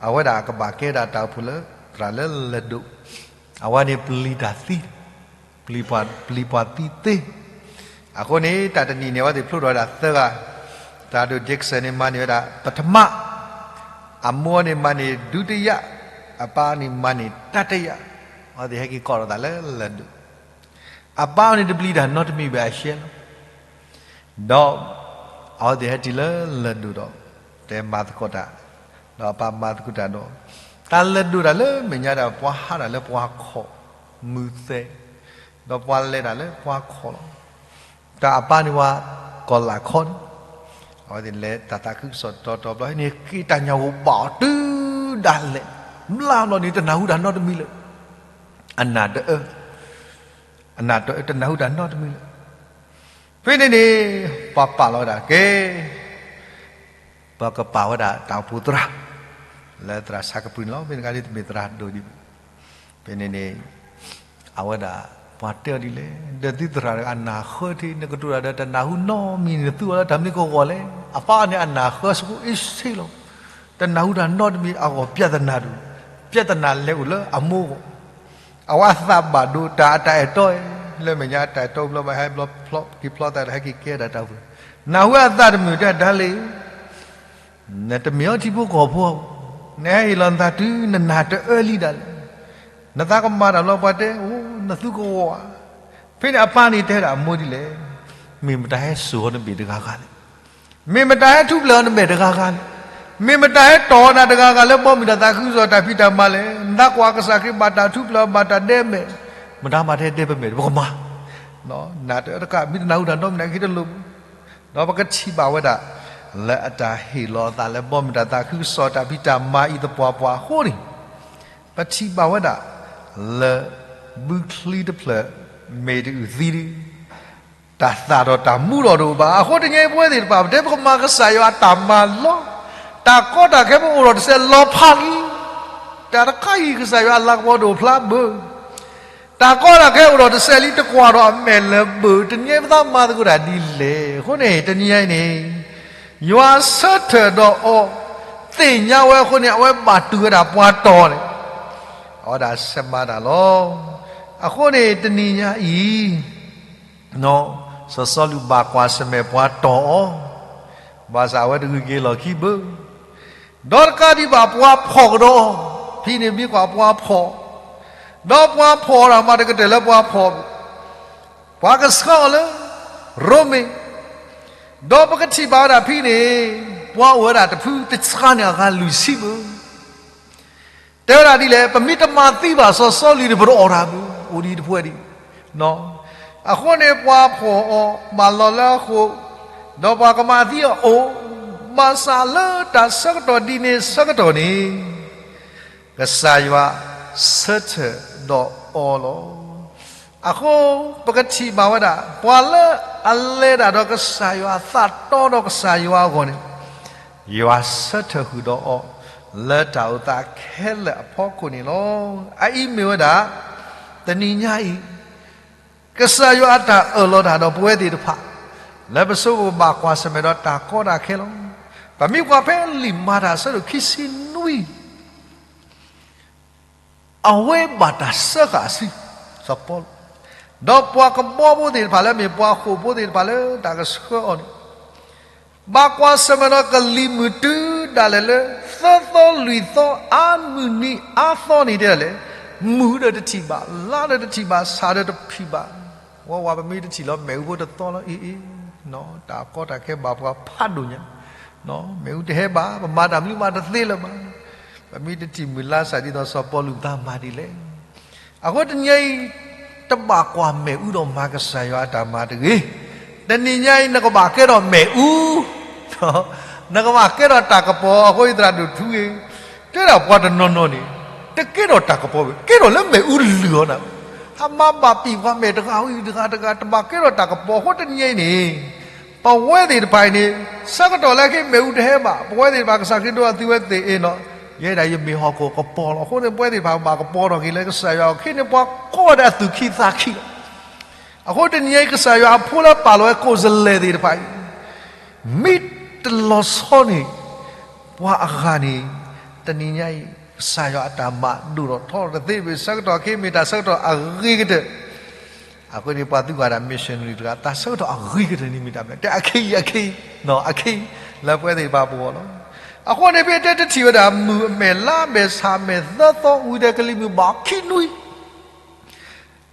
အဝဲဒၣ်ကဘၣ်ကဲဒၣ်တၢ်အိၣ်ဖှိၣ်လၢသရၣ်လၢလၢၢ်ဒိၣ်, အဝဲန့ၣ်ပျံၤတၢ်သံ, ပျံၤပှၤ, ပျံၤပှၤသံသ့. အဃိန့ၣ် တၢ်တနံၤန့ၣ် အဝဲသ့ၣ်ဖျိထီၣ်ဝဲဒၣ်သၢဂၤ, သရၣ်ဒိၣ် Dixon န့ၣ်မၤန့ၢ်ဝဲဒၣ် ပထမ, အမိၢ်န့ၣ်မၤန့ၢ် ဒုတိယ, အပၢ်န့ၣ်မၤန့ၢ် တတိယ, အဝဲသ့ၣ်ဟဲက့ၤကိးထီၣ်သးလၢလၢၢ်ဒိၣ်. အပၢ်န့ၣ်တပျံၤတၢ်နီတမံၤဘၣ်အရှဲလီၤ. ဒီးအဝဲသ့ၣ်ဟဲတုၤလၢလၢၢ်ဒိၣ်ဒီး တဲမၤသကိးတၢ်, ဒီးအပၢ်မၤသကိးတၢ်ဒီး, တၢ်လၢၢ်ဒိၣ်တၢ်လၢမဲာ်ညါဒီး ပှၤဟးတၢ်လၢပှၤခီၣ်မုၢ်သဲး, ဒီးပှၤလဲၤတၢ်လၢပှၤခီၣ်လီၤ. တၢ်အပၢ်န့ၣ်ဝဲကီၤလးခီန့ၣ်, အဝဲသ့ၣ်လဲၤတၢ်သးခုကစီၣ်တီတီဘျီန့ၣ် က့ၤတၢ်ညၣ်ဂိၣ်ဘၣ်အီၤတုၤဒၣ်လဲာ်, ဘျါဘျီန့ၣ် တနၢ်ဟူတၢ်နီတမံၤလၢၤ, အနၢ်တအၢ အနၢ်တအၢ တနၢ်ဟူတၢ်နီတမံၤလၢၤ. ဖဲန့ၣ်န့ၣ် ပှၤပာ်လီၤဝဲဒၣ်ကဲ, ပကပာ်ဝဲဒၣ်တၢ်အိၣ်ဖှိၣ်သရၣ် လၢသရၣ်ဆါကပူၤန့ၣ်လီၤ. မ့ၢ်တဂၤဒ်တမ့ၢ်သရၣ်ဒိၣ်ဒံးဘၣ်. ဖဲန့ၣ်န့ၣ် အဝဲဒၣ် ပှၤတဲအီၤဒ်လဲၣ်, ဒီးသုသရၣ်တဂၤအနၢ်ဃၢထံ နကတိၤတၢ်ဒီးတနၢ်ဟူနီတမံၤန့ၣ် နသူအီၤလၢတၢ်မနုၤကဂီၢ်လဲၣ်. အပၢ်န့ၣ်အနၢ်ဃၢဆူအ့ၣ်ဆ့လီၤ. တနၢ်ဟူတၢ်နီတမံၤအဂီၢ် ပြဿနာဒိၣ်, ပြဿနာလဲၤအိၣ်လၢအမိၢ်အဂီၢ်. အဝဲအသးဘၣ်ဒိတၢ်အတၢ်အဲၣ်တီအံၤ, လၢမဲာ်ညါအတၢ်အဲၣ်တီဘျီဘၣ် ဟဲဘျီဖျီက့ၤဖျီသးဒီး ဟဲက့ၤကဲဒၣ်တၢ်အိၣ်ဖှိၣ်, နၢ်ဟူအသးတမုာ်တဲဒၣ်လံ, နတမ့ၢ်အီထံဖိကီၢ်ဖိ, နဟဲဟ့ၣ်လီၤနသးတုၤနနၢ်တအၢလံဒၣ်လဲာ်. နသးကမၤတၢ်လီၤ ပှၤတဲ, အိ နသူကဝီၤဧါ. ဖဲန့ၣ်အပၢ်န့ၣ်တဲဒၣ်အမိၢ်ဒ်လဲၣ်, မ့ၢ်မတၤဟဲစိာ်အီၤနဘ့ၣ်တဂၤဂၤလဲၣ်. မ့ၢ်မတၤဟဲထူၣ်ဖျဲးအီၤနမဲာ်တဂၤဂၤလဲၣ်. မ့ၢ်မတၤဟဲတီၢ်နၤတဂၤဂၤလၢဘီမုၢ်တၢ်သးခုကစီၣ်တၢ်ဖံးတၢ်မၤလဲၣ်. နသးကွၢ်ကစၢ်ခရံာ်ဘၣ်တၢ်ထူၣ်ဖျဲးအီၤဘၣ်တၢ်ဒဲးမဲာ်, မတၤမၤထဲဒဲးပမဲာ်တပကမၤ နၢ်တအၢတကး မ့ၢ်တနၢ်ဟူတၢ်နီတမံၤန့ၣ် က့ၤတလိၣ်ဘၣ်. ဒီးပကထံၣ်ဘၣ်ဝဲဒၣ် လၢအတၢ်ဟ့ၣ်လီၤအသးလၢဘီမုၢ်တၢ်သးခုကစီၣ်တၢ်ဖံးတၢ်မၤအံၤသပှၢ်ပှၢ်အဃိန့ၣ်, ပထံၣ်ဘၣ်ဝဲဒၣ် လၢဘုချံတဖျၢၣ် မ့ၢ်တအုၣ်သံဒီး တၢ်သၣ်ဒီးတၢ်မူဒီးတအိၣ်ဘၣ်. အဃိတနံၤအံၤပဝဲသ့ၣ်တဖၣ် ပတဲပကမၤကစၢ်ယွၤအတၢ်မၤလီၤ. တၢ်ကီတၢ်ခဲပအိၣ်ဒီးတစဲးလီၤဖးလံ. တၢ်တခါအံၤကစၢ်ယွၤအလၤကပီၤတအိၣ်ဖျါဘၣ်. တၢ်ကီတၢ်ခဲအိၣ်ဒီးတစဲးလံ တကွၢ်ဒီးအမဲာ်လၢၤဘၣ်, တနံၤအံၤပသးမၤသကိးတၢ်ဒ်လဲၣ်. အဃိန့ၣ် တနံၤအံၤန့ၣ် ယွၤဆၢထၢၣ်ဒီးအီၤ သ့ၣ်ညါဝဲအဃိန့ၣ် အဝဲဘၣ်တူၢ်ဝဲဒၣ်ပှၤတီၤန့ၣ် အဝဲဒၣ်ဆဲးမၤတၢ်လီၤ. အဃိန့ၣ် တနံၤညါအံၤ စီၤစီလူးဘၣ်ကွၢ်ဆၢၣ်မဲာ်ပှၤတီၤအီၤ, ဘၣ်ဆၣ်အဝဲတဂုာ်က့ၤလီၢ်ခံဘၣ်. ဒီးတကးဒံးဘၣ်ပှၤဖီၣ်ကဒီး, ဖဲန့ၣ်မ့ၢ်ကွၢ်ပှၤဖီၣ်, ဒီးပှၤဖီၣ်ဒၣ်မးတကတၢၢ်လၢပှၤဖီၣ်, ပှၤကဆှၢအီၤလၢ ရိမ့ၤ, ဒီးပကထံၣ်ဘၣ်ဝဲဒၣ်ဖဲန့ၣ် ပှၤအိၣ်ဝဲဒၣ်တဖုတဆါန့ၣ်အဂၤလွံၢ်ဆံဘၣ်. တဲဝဲဒၣ်ဒ်လဲၣ်, ပမ့ၢ်တမၤသံဘၣ်စီၤစီလူးန့ၣ် ပတအီၣ်တၢ်ဘၣ်, အိၣ်ဒံးတဖုဒံး. အဃိန့ၣ် ပှၤဖီၣ်အီၤ ဘၣ်လီၤလၢအဃိာ်, ဒီးပှၤကမၤသံအီၤအိၣ်, ဘၣ်ဆၣ်လၢတၢ်ဆၢကတီၢ်ဒ်န့ၣ်ဆၢကတီၢ်န့ၣ် ကစၢ်ယွၤဆၢထၢၣ်ဒီးအီၤလီၤ. အဃိ ပကထံၣ်ဘၣ်ဝဲဒၣ် ပှၤလၢအလဲၤတၢ်ဒီးကစၢ်ယွၤ သးတီဒီးကစၢ်ယွၤအဂီၢ်န့ၣ် ယွၤဆၢထၢၣ်ဃုာ်ဒီးအီၤ လၢတၢ်အိၣ်သးခဲလၢာ်အဖီခိၣ်န့ၣ်လီၤ. အအံၤမ့ၢ်ဝဲဒၣ် တနံၤညါအံၤ ကစၢ်ယွၤအတၢ်အၢၣ်လီၤတၢ်ဒီးပဝဲသ့ၣ်တဖၣ် လၢပဆိကမိၣ်ဘၣ်ကွၢ်ဆၢၣ်မဲာ်ဒီးတၢ်ကီတၢ်ခဲလီၤ. ပမ့ၢ်ကွၢ်ဖဲလံာ်မၤတၢ်အဆၢဒိၣ်ခံဆံနွံ အဝဲဘၣ်တၢ်စၢဃာ်အစု စီၤပီလူး, ဒီးပှၤကဘီဖိသ့ၣ်တဖၣ်လၢအမ့ၢ်ပှၤဃိာ်ဖိသ့ၣ်တဖၣ်လၢတၢ်ကဆှၢအီၤန့ၣ် ဘၣ်ကွၢ်ဆၢၣ်မဲာ်ဒီးကလံၤမုၢ်တုၤဒၣ်လဲာ်လၢ သၢသီလွံၢ်သီအါမုၢ်နံၤအါသီန့ၣ်တဲဒၣ်လဲာ်, မုၢ်ဒီးတထံၣ်ဘၣ်, လါဒီးတထံၣ်ဘၣ်, ဆၣ်ဒီးတထံၣ်ဘၣ်, ဝဲဝဲပမ့ၢ်တထံၣ်လီၤမ့ၣ်အူဖိတသီလီၤအံၤအံၤ, တၢ်ကီတၢ်ခဲဘၣ်ပှၤဖးဒိၣ်ညါ, မ့ၣ်အူတဟဲဘၣ်, ပမၤတၢ်မနုၤမးတသ့လၢၤဘၣ်, ပမ့ၢ်တထံၣ်မုၢ်လါဆၣ်ဒ်သိးစီၤပီလူးပသးမၤဒ်လဲၣ်. အဃိတနံၤအံၤ တဘၣ်ကွၢ်မ့ၣ်အူဒီးမၤကစၢ်ယွၤအတၢ်မၤတဂ့ၤ. တနံၤညါအံၤ နကဘၣ်ကဲထီၣ်မ့ၣ်အူ, နကဘၣ်ကဲထီၣ်တၢ်ကပီၤ, အဃိသရၣ်ဒိၣ်ထူဂ့ၤ, တဲဒၣ်ပှၤတနီၤနီၤန့ၣ် တကဲထီၣ်တၢ်ကပီၤဘၣ်, ကဲထီၣ်လၢမ့ၣ်အူလုၢ်အီၤနၤ, ဟးမၤဘၣ်ပံာ်ပှၤမဲာ်တဂၤဝံၤတဂၤတဂၤ တဘၣ်ကဲထီၣ်တၢ်ကပီၤ. အဃိတနံၤအံၤန့ၣ် ပဝဲသ့ၣ်တဖၣ်အံၤန့ၣ် ဆၢကတီၢ်လၢအခဲအံၤမ့ၣ်အူတဟဲဘၣ်, ပဝဲသ့ၣ်တဖၣ်ကစၢ်ခရံာ်ဒိအသုဝဲသ့ၣ်အ့ၣ်နီၤ, ယဲဒၣ်ယမ့ၢ်ဟီၣ်ခိၣ်ကပီၤလီၤ. အဃိန့ၣ် ပဝဲသ့ၣ်တဖၣ်ဘၣ်ကပီၤထီၣ်က့ၤလၢကစၢ်ယွၤအအိၣ်, ခဲအံၤန့ၣ်ပှၤကိးဂၤဒဲးအသူၣ်ခံသးခံလီၤ. အဃိတနံၤအံၤ ကစၢ်ယွၤအဖိလၢပာ်လီၤဝဲကိးစလဲၣ်သ့ၣ်တဖၣ်အံၤ မ့ၢ်တလီၤဆီန့ၣ် ပှၤအဂၤန့ၣ် တနံၤညါအံၤ ကစၢ်ယွၤအတၢ်မၤဒိၣ်ထီၣ်ထီထီၣ်တသ့ဘၣ်. ဆၢကတီၢ်ခဲအံၤမ့ၢ်တၢ်ဆၢကတီၢ်အဂ့ၤကတၢၢ်. အဃိန့ၣ် ပှၤသုးဂၤဒၣ် missionary တဂၤ တၢ်ဆၢကတီၢ်အဂ့ၤကတၢၢ်န့ၣ်မ့ၢ်တၢ်မနုၤ, တၢ်အခံအံၤအခံအံၤ, အခံအံၤ လၢပဝဲသ့ၣ်တဖၣ်ပဂီၢ်လီၤ. အဃိန့ၣ် ဖဲတဲတထံၣ်ဝဲဒၣ် မုၢ်အမဲာ်လါမဲာ်ဆၣ်မဲာ်သၢသီဝံၤဒီးကလံၤမုၢ်ဘၣ်ခံနွံ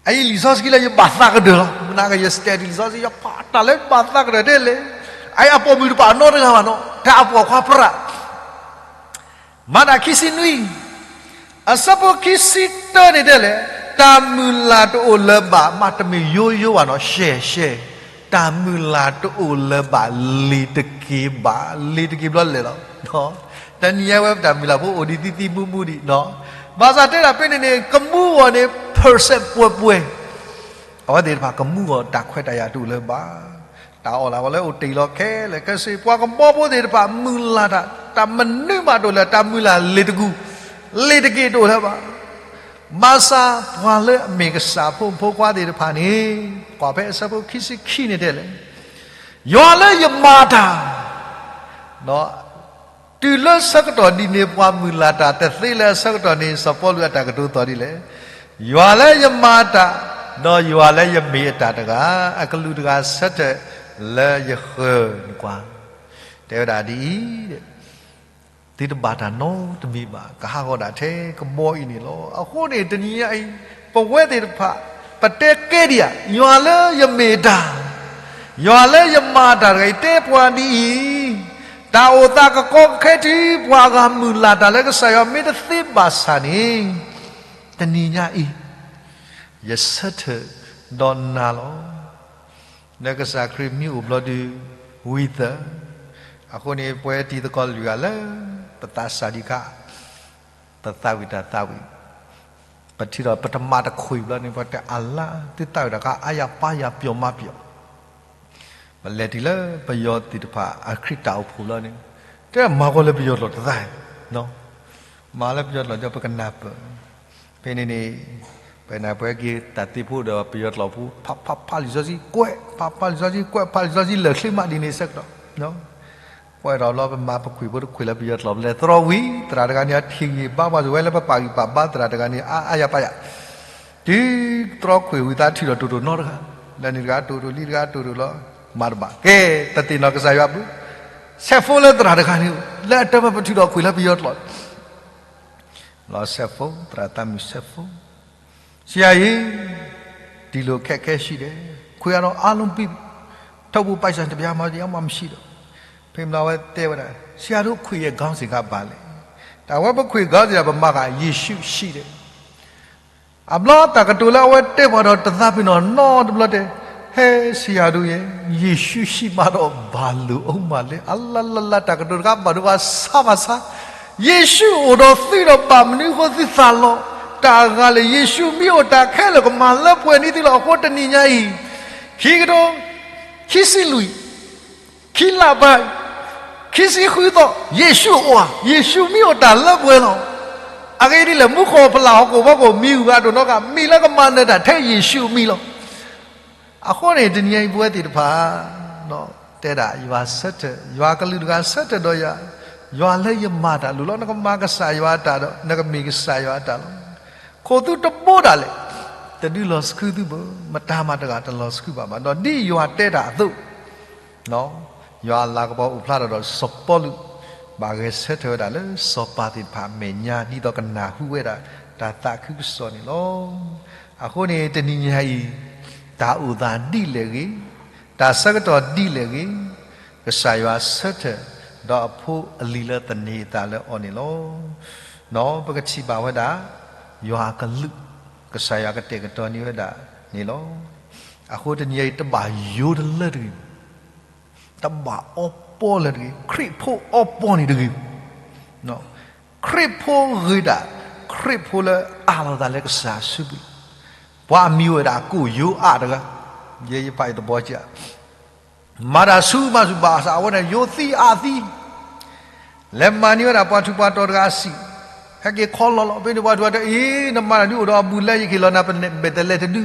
အအံၤလံာ်စီဆှံလၢယဘၣ်သးကတၢၢ်လီၤ. မနၤကယ study လံာ်စီဆှံ ယဖးတၢ်လၢဘၣ်သးကတၢၢ်တဲလဲၣ်. အအံၤအပိာ်မုၣ်တဖၣ်နီတဂၤဘၣ်နီၤ, တၢ်အပိာ်ခွါပြး မၤတၢ်ခံဆံနွံ အဆၢဖိခံဆံတၢန့ၣ်တဲလဲၣ်, တၢ်မုၢ်လၢ်တအိၣ်လၢၤဘၣ်, မ့တမ့ၢ်ယိယိဘၣ်နီၤ, ရှဲရှဲ, တၢ်မုၢ်လၢ်တအိၣ်လၢၤဘၣ်, လ့ၤတက့ၤဘၣ်, လ့ၤတက့ၤဘျီလဲၣ်လီၤ. တနံၤညါဝဲပတၢ်မုၢ်လၢ်ဖိအိၣ်ဒံးသံသံမူမူဒံးနီၤ, ဘၣ်ဆၣ်တဲဒၣ်ဖဲန့ၣ်န့ၣ် ကမူအဂီၢ်န့ၣ် percent ပှဲၤပှဲၤ အဝဲသ့ၣ်တဖၣ်ကမူအီၤတၢ်ခွဲးတၢ်ယာ်တအိၣ်လၢၤဘၣ်. တၢ်အီၣ်လၢအီလၢအိၣ်တ့ၢ်လီၤခဲလၢာ်ခဲဆ့, ပှၤကဘီဖိသ့ၣ်တဖၣ်မုၢ်လၢ်တၢ်, တၢ်မနုၤမးတအိၣ်လၢၤ, တၢ်မုၢ်လၢ်လ့ၤတကူၣ်, လ့ၤတက့ၤတအိၣ်လၢၤဘၣ်. ဘၣ်ဆၣ်ပှၤလၢအမ့ၢ်ကစၢ်ဖိမုၣ်ဖိခွါသ့ၣ်တဖၣ်န့ၣ်, ကွၢ်ဖဲအဆၢဖိခံဆံခံန့ၣ်တဲလဲၣ်, ယွၤလၢယမၤတၢ် တုၤလၢဆၢကတီၢ်ဒ်န့ၣ် ပှၤမုၢ်လၢ်တၢ်တသ့လၢအဆၢကတီၢ်န့ၣ် စီၤပီလူးအတၢ်ကတိၤသီၣ်ဒ်လဲၣ်, ယွၤလၢယမၤတၢ်, ဒီးယွၤလၢယမ့ၢ်အတၢ်တဂၤ, အကလူးတဂၤဆၢထၢၣ်လၢယဃၢၤနကွၢ်, တဲဝဲဒၣ်ဒ်အံၤ, သုတဘၣ်တၢ်နီတမံၤဘၣ်, ကဟးဂီၤဒၣ်ထဲကဘီအံၤန့ၣ်လီၤ. အဃိန့ၣ် တနံၤညါအံၤ ပဝဲသ့ၣ်တဖၣ် ပတဲကဲဒံးဧါ, ယွၤလၢယမ့ၢ်တၢ်, ယွၤလၢယမၤတၢ်တဂၤအံၤ တဲပှၤဒ်အံၤ, တၢ်အိၣ်သးကကီကခဲထံး ပှၤအဂၤမုၢ်လၢ်တၢ်လၢကစၢ်ယွၤမ့ၢ်တသ့ဘၣ်ဆၣ်န့ၣ်, တနံၤညါအံၤ ယဆၢထၢၣ်ဒီးနၤလီၤ. လၢကစၢ်ခရံာ်မ့ၢ်အိၣ်ဘျီဒုး ဝံသး, အဃိန့ၣ် ပဝဲတံၤသကိးလွံၢ်ဂၤလၢ ပသးစၢ်ဒံးခါ ပသးဝံၣ်တၢ်သးဝံၣ်, ပထံၣ်ဒီးပတမၤတခွံဘျီန့ၣ် ပှၤတဲအလါ သုသးဝံၣ်တၢ်ခါ အါယၤပါယၤပျီမၤပျီ, ပလဲၤတုၤလၢပယီၤသ့ၣ်တဖၣ်အခရံာ်တၢ်အိၣ်ဖှိၣ်ဘျီန့ၣ်, တဲမၤကီလၢပယီၤကျိာ်တသး, မၤလၢပယီၤကျိာ်ဒီးပကနၢ်ပၢၢ်, ဖဲန့ၣ်န့ၣ် ပနပှဲၤက့ၤတၢ်သ့ၣ်ဖိဒီးပယီၤကျိာ်ဖိ ဖးဖးဖးလံာ်စီဆှံကွဲး, ဖးဖးလံာ်စီဆှံကွဲး, ဖးလံာ်စီဆှံလၢာ်ချ့မးဒ်န့ၣ်ဆၢကတီၢ်, ကွဲးဒီးလီၤ ပမၤပခွံာ်ဖိတခွံာ်လၢပယီၤကျိာ် ပလဲၤတြီဝံၤ သရၣ်တဂၤန့ၣ် အထံၣ်ဂံၢ်ဘါပှၤစၢၤဝဲလၢပပာ်ဂံၢ်ပာ်ဘါသရၣ်တဂၤန့ၣ် အါအါယၤပာ်ယၤ တုၤတြီခွံာ်ဝံၤသးထံၣ်ဒီးတိၢ်တိၢ်နီတဂၤ, လၢန့ၣ်တဂၤတိၢ်တိၢ်လံတဂၤတိၢ်တိၢ်လီၤ, မၤတဘၣ် ကဲ, တသ့ၣ်နီၣ်ကစၢ်ယွၤဘၣ်, ဆဲးဖိလၢသရၣ်တဂၤန့ၣ် လၢအတၢ်မၤပထုးဒီးခွံာ်လၢပယီၤကျိာ် လီၤဆဲးဖိ, သရၣ်သးမုာ်ဆဲးဖိ, ဆရာကြီး, ဒီလိုအခက်အခဲရှိတယ်, ခွင့်ရတော့အားလုံးပြီးပြီ, ထုတ်ဖို့ပိုက်ဆံတစ်ပြားမှမမရှိတော့, ဖဲမနုၤအဝဲတဲဝဲဒၣ် ဆရာတို့ ခွင့်ရ ခေါင်းစဉ်က ဘာလဲ, တၢ်ဝဲပခွံာ် ခေါင်းစဉ် ပမၤဃာ် ယေရှုရှိတယ် အဘျီတၢ်ကတိၤလၢအဝဲတဲပှၤဒီးတသးပ့ၤနီၣ်နီတဘျီတဲ, ဟဲ ဆရာတို့ရဲ့, ယေရှုရှိမှတော့ ဘာလိုအုံးမှလဲ, အလါလါလါ တၢ်ကတိၤတခါဘၣ်ဒိဘၣ်ဆါဘၣ်ဆါ, ယ့ၣ်ၡူးအိၣ်ဒီးသုဒီးဘၣ်မနုၤအဃိသုသးလီၤ, တၢ်အဂၤလဲၣ်, ယ့ၣ်ၡူးမ့ၢ်အိၣ်တၢ်ခဲလၢာ်ကမၤလၢပှဲၤန့ၢ်သုလီၤ. အဃိတနံၤညါအံၤ, ခံကထိ ခံဆံလွံၢ် ခံလါဘၣ် ခံဆံဃုသီ ယ့ၣ်ၡူးအိၣ်ဧါ, ယ့ၣ်ၡူးမ့ၢ်အိၣ်တၢ်လၢပှဲၤလီၤ. အဂ့ၢ်ဒ်လဲၣ်, မူခိၣ်ဖီလာ် ဟီၣ်ခိၣ်ဖီခိၣ် မံၤဟူးဂၤဒိၣ်နီတဂၤ မံၤလၢကမၤနၢၤတၢ်ထဲယ့ၣ်ၡူးအမံၤလီၤ. အဃိန့ၣ် တနံၤညါအံၤပဝဲသ့ၣ်တဖၣ် တဲဒၣ်ယွၤဆၢထၢၣ်, ယွၤကလုာ်တဂၤဆၢထၢၣ်ဒီးယၤ, ယွၤလၢယမၤတၢ်လိၤလီၤ. နကမၤကစၢ်ယွၤအတၢ်ဒီး နကမ့ၢ်ကစၢ်ယွၤအတၢ်လီၤ. ခိၣ်သုတဘိဒၣ်လဲာ်, တဒုးလီၤဆှုသုဘၣ်, မတၤမၤတဂၤတလီၤဆှုဘၣ်ဘၣ်. ဒီးဒ်ယွၤတဲတၢ်အသိး ယွၤအလၤကပီၤအိၣ်ဖျါထီၣ်ဒီးစီၤပီလူး ဘၣ်ဂဲၤဆၢထၢၣ်ဝဲဒၣ်လၢစီၤပၤသ့ၣ်တဖၣ်အမဲာ်ညါ ဒ်သိးကနၢ်ဟူဝဲဒၣ်တၢ်သးခုကစီၣ်န့ၣ်လီၤ. အဃိန့ၣ် တနံၤညါအံၤ တၢ်အိၣ်သးဒ်လဲၣ်ဂ့ၤ, တၢ်ဆၢကတီၢ်ဒ်လဲၣ်ဂ့ၤ, ကစၢ်ယွၤဆၢထၢၣ် ဒီးအဖိအလံၤလၢသန့ၤအသးလၢအီၤန့ၣ်လီၤ. ဒီးပကထံၣ်ဘၣ်ဝဲဒၣ် ယွၤအကလုၢ်, ကစၢ်ယွၤကတဲာ်ကတီၤန့ၢ်ဝဲဒၣ်န့ၣ်လီၤ. အဃိတနံၤညါအံၤ တဘၣ်ယိးတလၢတဂ့ၤ တဘၣ်အီပီလၢတဂ့ၤ, ခရံာ်ဖိအီပီန့ၣ်တဂ့ၤ, ခရံာ်ဖိဂ့ၤဒၣ်, ခရံာ်ဖိလၢအးလီၤသးလၢကစၢ်အစုပူၤ, ပှၤအမံၤဝဲဒၣ်ကိၣ်ယိအါတဂၤ, ယဲယဖးအံၤတဘီက, မၤတၢ်ဆူၣ်မၤဆူၣ်ဘၣ်ဆၣ် အဝဲန့ၣ်ယိသံအါသံ လဲၤမၤန့ၢ်ဝဲဒၣ်ပှၤထူးပှၤတီၤတဂၤအဆံး, ဟဲက့ၤခီလီၤလီၤ. ဖဲန့ၣ်ပှၤထူးပှၤတီၤ အ့ နမၤတၢ်ဒုးအိၣ်ဒီးအဘူးလဲ ယကဟ့ၣ်လီၤနၤမဲာ်တဲးလဲးတဒု,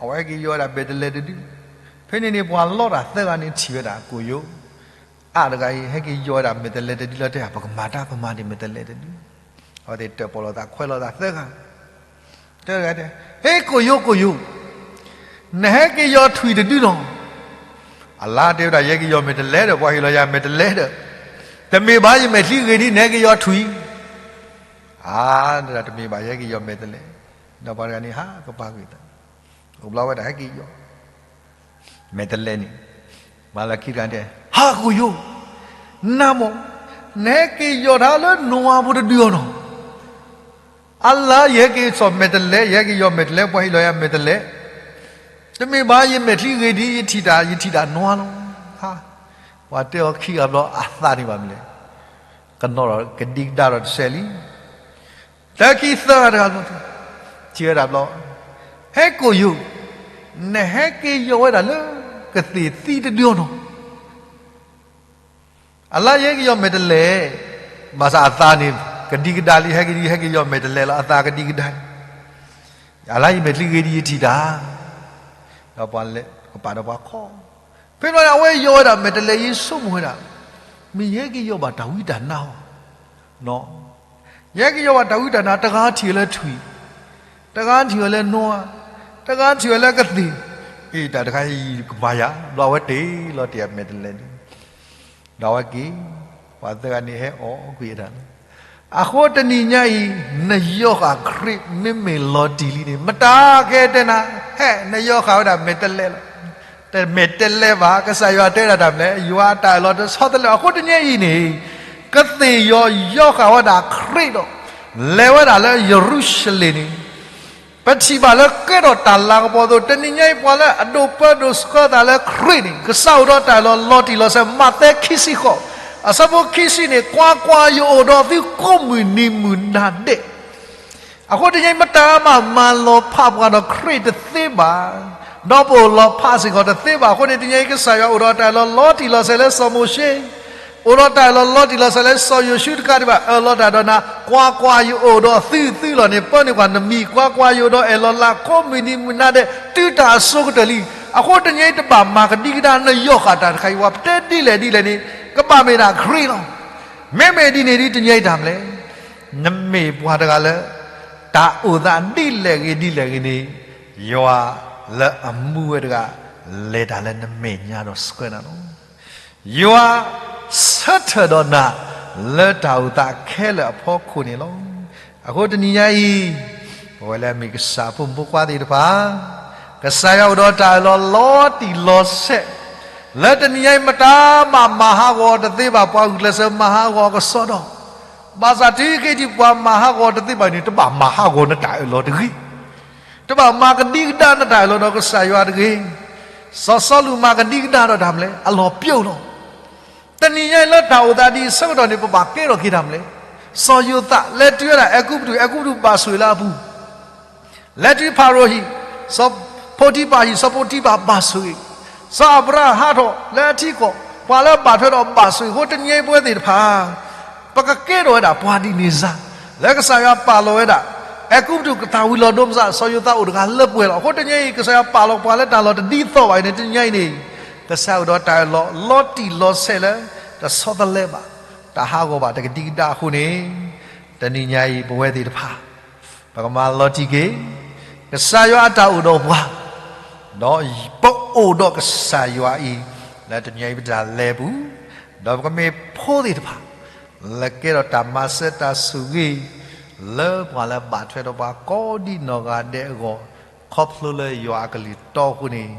အဝဲဟဲက့ၤယီၤဝဲဒၣ်မဲာ်တဲးလဲးတဒု. ဖဲန့ၣ်န့ၣ် ပှၤလီတၢ်သၢဂၤန့ၣ်ထံၣ်ဝဲဒၣ်ကိၣ်ယိအါတဂၤအံၤ ဟဲက့ၤယီၤဝဲဒၣ်မဲာ်တဲးလဲးတဒုလီၤ. တဲ ပကမၤတၢ် ပမၤန့ၢ်မဲာ်တဲးလဲးတဒု. အဝဲသ့ၣ်တၢၣ်ပီၣ်လိာ်သးခွဲးလိာ်သးသၢဂၤ, တဂၤတဲ, ဟ့ ကိၣ်ယိ ကိၣ်ယိ, နဟဲက့ၤယီၤထွံၣ်တဒုလီၤ. အလါတဲဝဲဒၣ် ယဟဲက့ၤယီၤမဲာ်တဲးလဲးဒီး ပှၤဟ့ၣ်လီၤယၤမဲာ်တဲးလဲးဒီး, တမ့ၢ်ဘၣ် ယမဲာ်ချံဂ့ၤဒ် နဟဲက့ၤယီၤထွံၣ်. အါ တမ့ၢ်ဘၣ် ယဟဲက့ၤယီၤမဲာ်တဲးလဲး. ဒီးပှၤတဂၤန့ၣ် ဟးကပၤကွံာ်သး, အိၣ်ဘျီဝဲဒၣ်ဟဲက့ၤယီၤ မဲာ်တဲးလဲးန့ၣ်, မၤလၢခံတဂၤတဲ, ဟး ကိၣ်ယိ, နမ့ၢ်, နဟဲက့ၤယီၤတၢ်လၢနိအၤဖိတဒုအီၤနီၤ. အလါ ယဟဲက့ၤစိာ်မဲာ်တဲးလဲး, ယဟဲက့ၤယီၤမဲာ်တဲးလဲး, ပှၤဟ့ၣ်လီၤယၤမဲာ်တဲးလဲး, တမ့ၢ်ဘၣ် ယမဲာ်ချံဂ့ၤဒ် ယထံၣ်တၢ် ယထံၣ်တၢ်နိအၤလီၤ. ပှၤတဲအီၤခံဂၤဘျီ အသးန့ၣ်ဘၣ်မနုၤလဲၣ်, ကနီၣ်ဒီးကဒံကဒါဒီးတစဲးလံ. တၢ်ခံသၢဂၤတဂၤဘျီ, ထံၣ်ဝဲဒၣ်ဘျီ, ဟဲ ကိၣ်ယိ, နဟဲက့ၤယီၤဝဲဒၣ်လၢကသ့ၣ်သံတဒုအီၤနီၤ. အလါ ယဟဲက့ၤယီၤမဲာ်တဲးလဲး, ဘၣ်ဆၣ်အသးန့ၣ် ကဒံကဒါလံ, ဟဲက့ၤ ဟဲက့ၤယီၤမဲာ်တဲးလဲးလီၤ, အသးကဒံကဒါလံ. အလါ ယမဲာ်ချံဂ့ၤဒ် ယထံၣ်တၢ်, ဒီးပှၤလဲၤကပၤဒီးပှၤခီ, ဖဲန့ၣ်အဝဲယီၤဝဲဒၣ်မဲာ်တဲးလဲး ယဆိကမိၣ်ဝဲဒၣ်, မ့ၢ်ယဟဲက့ၤယီၤဘၣ်တၢ်ဝံတၢ်နါအီၤ, ယဟဲက့ၤယီၤဘၣ်တၢ်ဝံတၢ်နါ, တဂၤထံၣ်ဝဲလၢထွံၣ်, တဂၤထံၣ်ဝဲလၢနိအၤ, တဂၤထံၣ်ဝဲလၢကသ့ၣ်, အ့ တၢ်တခါအံၤကမၤယၤ, ဘျီအဝဲတ့ၢ်လီၤတ့ၢ်အမဲာ်တဲးလဲးန့ၣ်, ဒီးအဝဲက့ၤ, ပှၤသၢဂၤန့ၣ်ဟဲအီၣ်ကွံာ်တၢ်လီၤ. အဃိတနံၤညါအံၤ နယီၤဃာ်ခရံာ်မ့မ့ၢ်လီၤတံၢ်လံန့ၣ် မတၤကဟဲတဲနၤ, ဟဲ နယီၤဃာ်ဝဲဒၣ်မဲာ်တဲးလဲးလီၤ. တမဲာ်တဲးလဲးဘၣ်, ကစၢ်ယွၤတဲဒၣ်တၢ်မနုၤလဲၣ်, ယွၤအတၢ်အၢၣ်လီၤတဆီတလဲ. အဃိတနံၤညါအံၤန့ၣ် ကသ့ၣ်ယီၤယီၤဃာ်ဝဲဒၣ်ခရံာ်ဒီး လဲၤဝဲဒၣ်လၢယရူၤၡလ့ၣ်န့ၣ် ပထံၣ်ဘၣ်လၢကဲထီၣ်တၢ်လၤကပီၤအသိး တနံၤညါအံၤပှၤလၢအဒိးပၢဒိးဆှၢသးလၢခရံာ်န့ၣ် ကစၢ်အိၣ်ဒီးတၢ်အၢၣ်လီၤလီၤတံၢ်လီၤဆဲး, မးသဲခံဆံဃိး အဆၢဖိခံဆံန့ၣ်, ကွၢ်ကွၢ်, ယအိၣ်ဒီးသုကိးမုၢ်နံၤမုၢ်နၤဒဲး. အဃိတနံၤညါအံၤ မတၤမးမၤလီၤဖးပှၤဒီးခရံာ်တသ့ဘၣ်, ဒီးပအိၣ်လီၤဖးစ့ၢ်ကီးတသ့ဘၣ်. အဃိန့ၣ်တနံၤညါအံၤ ကစၢ်ယွၤအိၣ်ဒီးတၢ်အၢၣ်လီၤလီၤတံၢ်လီၤဆဲးလၢစီၤမိၤၡ့ အိၣ်ဒီးတၢ်အၢၣ်လီၤလီၤတံၢ်လီၤဆဲးလၢစီၤယိၤၡူတကးဒံးဘၣ် အၢၣ်လီၤတၢ်ဒီးနၤ, ကွၢ်ကွၢ်, ယအိၣ်ဒီးသုသုလီၤန့ၣ်, ပၢနုာ်ကွၢ်နမံၤ, ကွၢ်ကွၢ်, ယအိၣ်ဒီးအဲၣ်လီၤလးကိးမုၢ်နံၤမုၢ်နၤဒဲး တုၤတၢ်အစိၤကတၢၢ်လံ. အဃိတနံၤအံၤတဘၣ်မၤကဒံကဒါနယီၢ်ဃာ်တၢ်တခါအံၤ ပှၤပတဲဒ်လဲၣ်ဒ်လဲၣ်န့ၣ် ကဘၣ်မ့ၢ်ဒၣ်ခရံာ်လီၤ. မ့မ့ၢ်ဒ်န့ၣ်ဒ်တနံၤအံၤတၢ်မနုၤလဲၣ်, နမ့ၢ်ပှၤတဂၤလၢ တၢ်အိၣ်သးဒ်လဲၣ်ဂ့ၤဒ်လဲၣ်ဂ့ၤန့ၣ်, ယွၤလၢအမူဝဲတဂၤ လဲၤတၢ်လၢနမဲာ်ညါဒီးဆှၢနၤလီၤ. ယွၤဆၢထၢၣ်ဒီးနၤ လၢတၢ်အိၣ်သးခဲလၢာ်အဖီခိၣ်န့ၣ်လီၤ. အဃိတနံၤညါအံၤ, ပဝဲလၢအမ့ၢ်ကစၢ်ဖိမုၣ်ဖိခွါသ့ၣ်တဖၣ်, ကစၢ်ယွၤအိၣ်ဒီးတၢ်အၢၣ်လီၤလီၤတံၢ်လီၤဆဲး, လၢတနံၤညါအံၤမတၤမၤမၤဟးဂီၤတသ့ဘၣ် ပှၤဂုာ်ကျဲးစၢးမၤဟးဂီၤအကစီဒီ, ဘၣ်ဆၣ်တုၤခဲအံၤဒံး ပှၤမၤဟးဂီၤတသ့ဘၣ်န့ၣ် တဘၣ်မၤဟးဂီၤနတၢ်အၢၣ်လီၤတဂ့ၤ. တဘၣ်မၤကဒံကဒါနတၢ်အၢၣ်လီၤဒီးကစၢ်ယွၤတဂ့ၤ. စီၤစီလူးမၤကဒံကဒါဒီးတၢ်မနုၤလဲၣ်, အလီၢ်ပျိလီၤ. တနံၤညါအံၤလၢတၢ်အိၣ်သးဒ်အံၤဆၢကတီၢ်န့ၣ် ပဘၣ်ကဲထီၣ်က့ၤတၢ်မနုၤလဲၣ်. စီၤယိၤသးလဲၤတုၤဝဲဒၣ်အဲၤကူပတူး, အဲၤကူပတူးဘၣ်ဆိၣ်ဂ့ၤလၢအပူၤ, လဲၤတုၤဖၤရိၤဟံၣ်, စီၤဖိတံဖၤဟံၣ်, စီၤဖိတံဖၤဘၣ်ဆိၣ်ဂ့ၤ, စီၤအၤဘြၤဟၣ်ဟးထီၣ်လၢအထံကီၢ်, ပှၤလၢအဘၣ်ထွဲဒီးဘၣ်ဆိၣ်ဂ့ၤ. အဃိတနံၤညါအံၤပဝဲသ့ၣ်တဖၣ် ပကကဲထီၣ်ဝဲဒၣ်ပှၤဒ်န့ၣ်စ့ၢ်, လၢကစၢ်ယွၤပာ်လီၤဝဲဒၣ် အဲၤကူပတူးကသၣ်ဝံၤလီၤဒိမစး စီၤယိၤသးအိၣ်တဂၤလၢပှဲၤလီၤ. အဃိတနံၤအံၤ ကစၢ်ယွၤပာ်လီၤပှၤလၢတၢ်လီၢ်တဒ်သိးဘၣ်အံၤန့ၣ် တနံၤညါအံၤန့ၣ် ကစၢ်ယွၤအိၣ်ဒီးတၢ်အၢၣ်လီၤလီၤတံၢ်လီၤဆဲးလၢ တဆီတလဲဘၣ်, တဟးဂီၤဘၣ်, တကဒံကဒါအဃိန့ၣ်, တနံၤညါအံၤပဝဲသ့ၣ်တဖၣ် ပကမၤလီၤတံၢ်က့ၤ ကစၢ်ယွၤအတၢ်အိၣ်ဒီးပှၤ, ဒီးပအိၣ်ဒီးကစၢ်ယွၤအံၤ လၢတနံၤညါအံၤပတၢ်လဲၤအပူၤ, ဒီးပကမ့ၢ်ဖိသ့ၣ်တဖၣ် လၢကဲထီၣ်တၢ်မၤစၢၤတၢ်ဆိၣ်ဂ့ၤ လၢပှၤလၢအဘၣ်ထွဲဒီးပှၤကိးဒ်နီၢ်ဂၤဒဲးအဂီၢ်, ခီဖျိလၢယွၤအကလုၢ်တီအဃိန့ၣ်,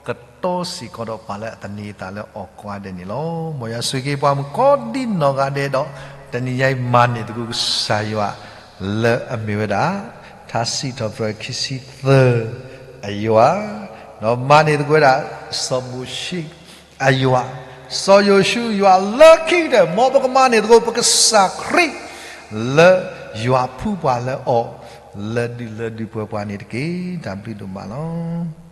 ကတီစ့ၢ်ကီးဒီးပှၤလၢအသန့ၤအသးလၢအီၣ်ကွါဒဲးန့ၣ်လီၤ. မ်ယွၤဆိၣ်ဂ့ၤပှၤမုၣ်ကိးဒ်နီၢ်ဂၤဒဲးဒီး တနံၤညါအံၤမၤန့ၢ်သကိးကစၢ်ယွၤ လၢအမ့ၢ်ဝဲဒၣ် ထါစံးထီၣ်ပတြၢၤခံဆံသၢအယွၤ, ဒီးမၤန့ၢ်သကိးဝဲဒၣ် စီၤမိၤၡ့အယွၤ, စီၤယိၤၡူအယွၤလၢခံကတၢၢ် မ်ပကမၤန့ၢ်သကိးပကစၢ်ခရံာ် လၢယွၤဖှူပှၤလၢအီၤ လၢဒုၣ်လၢဒုၣ်ပှဲၤပှဲၤန့ၣ်တက့ၢ်. တၢ်ဘျုးဒိၣ်မးလီၤ.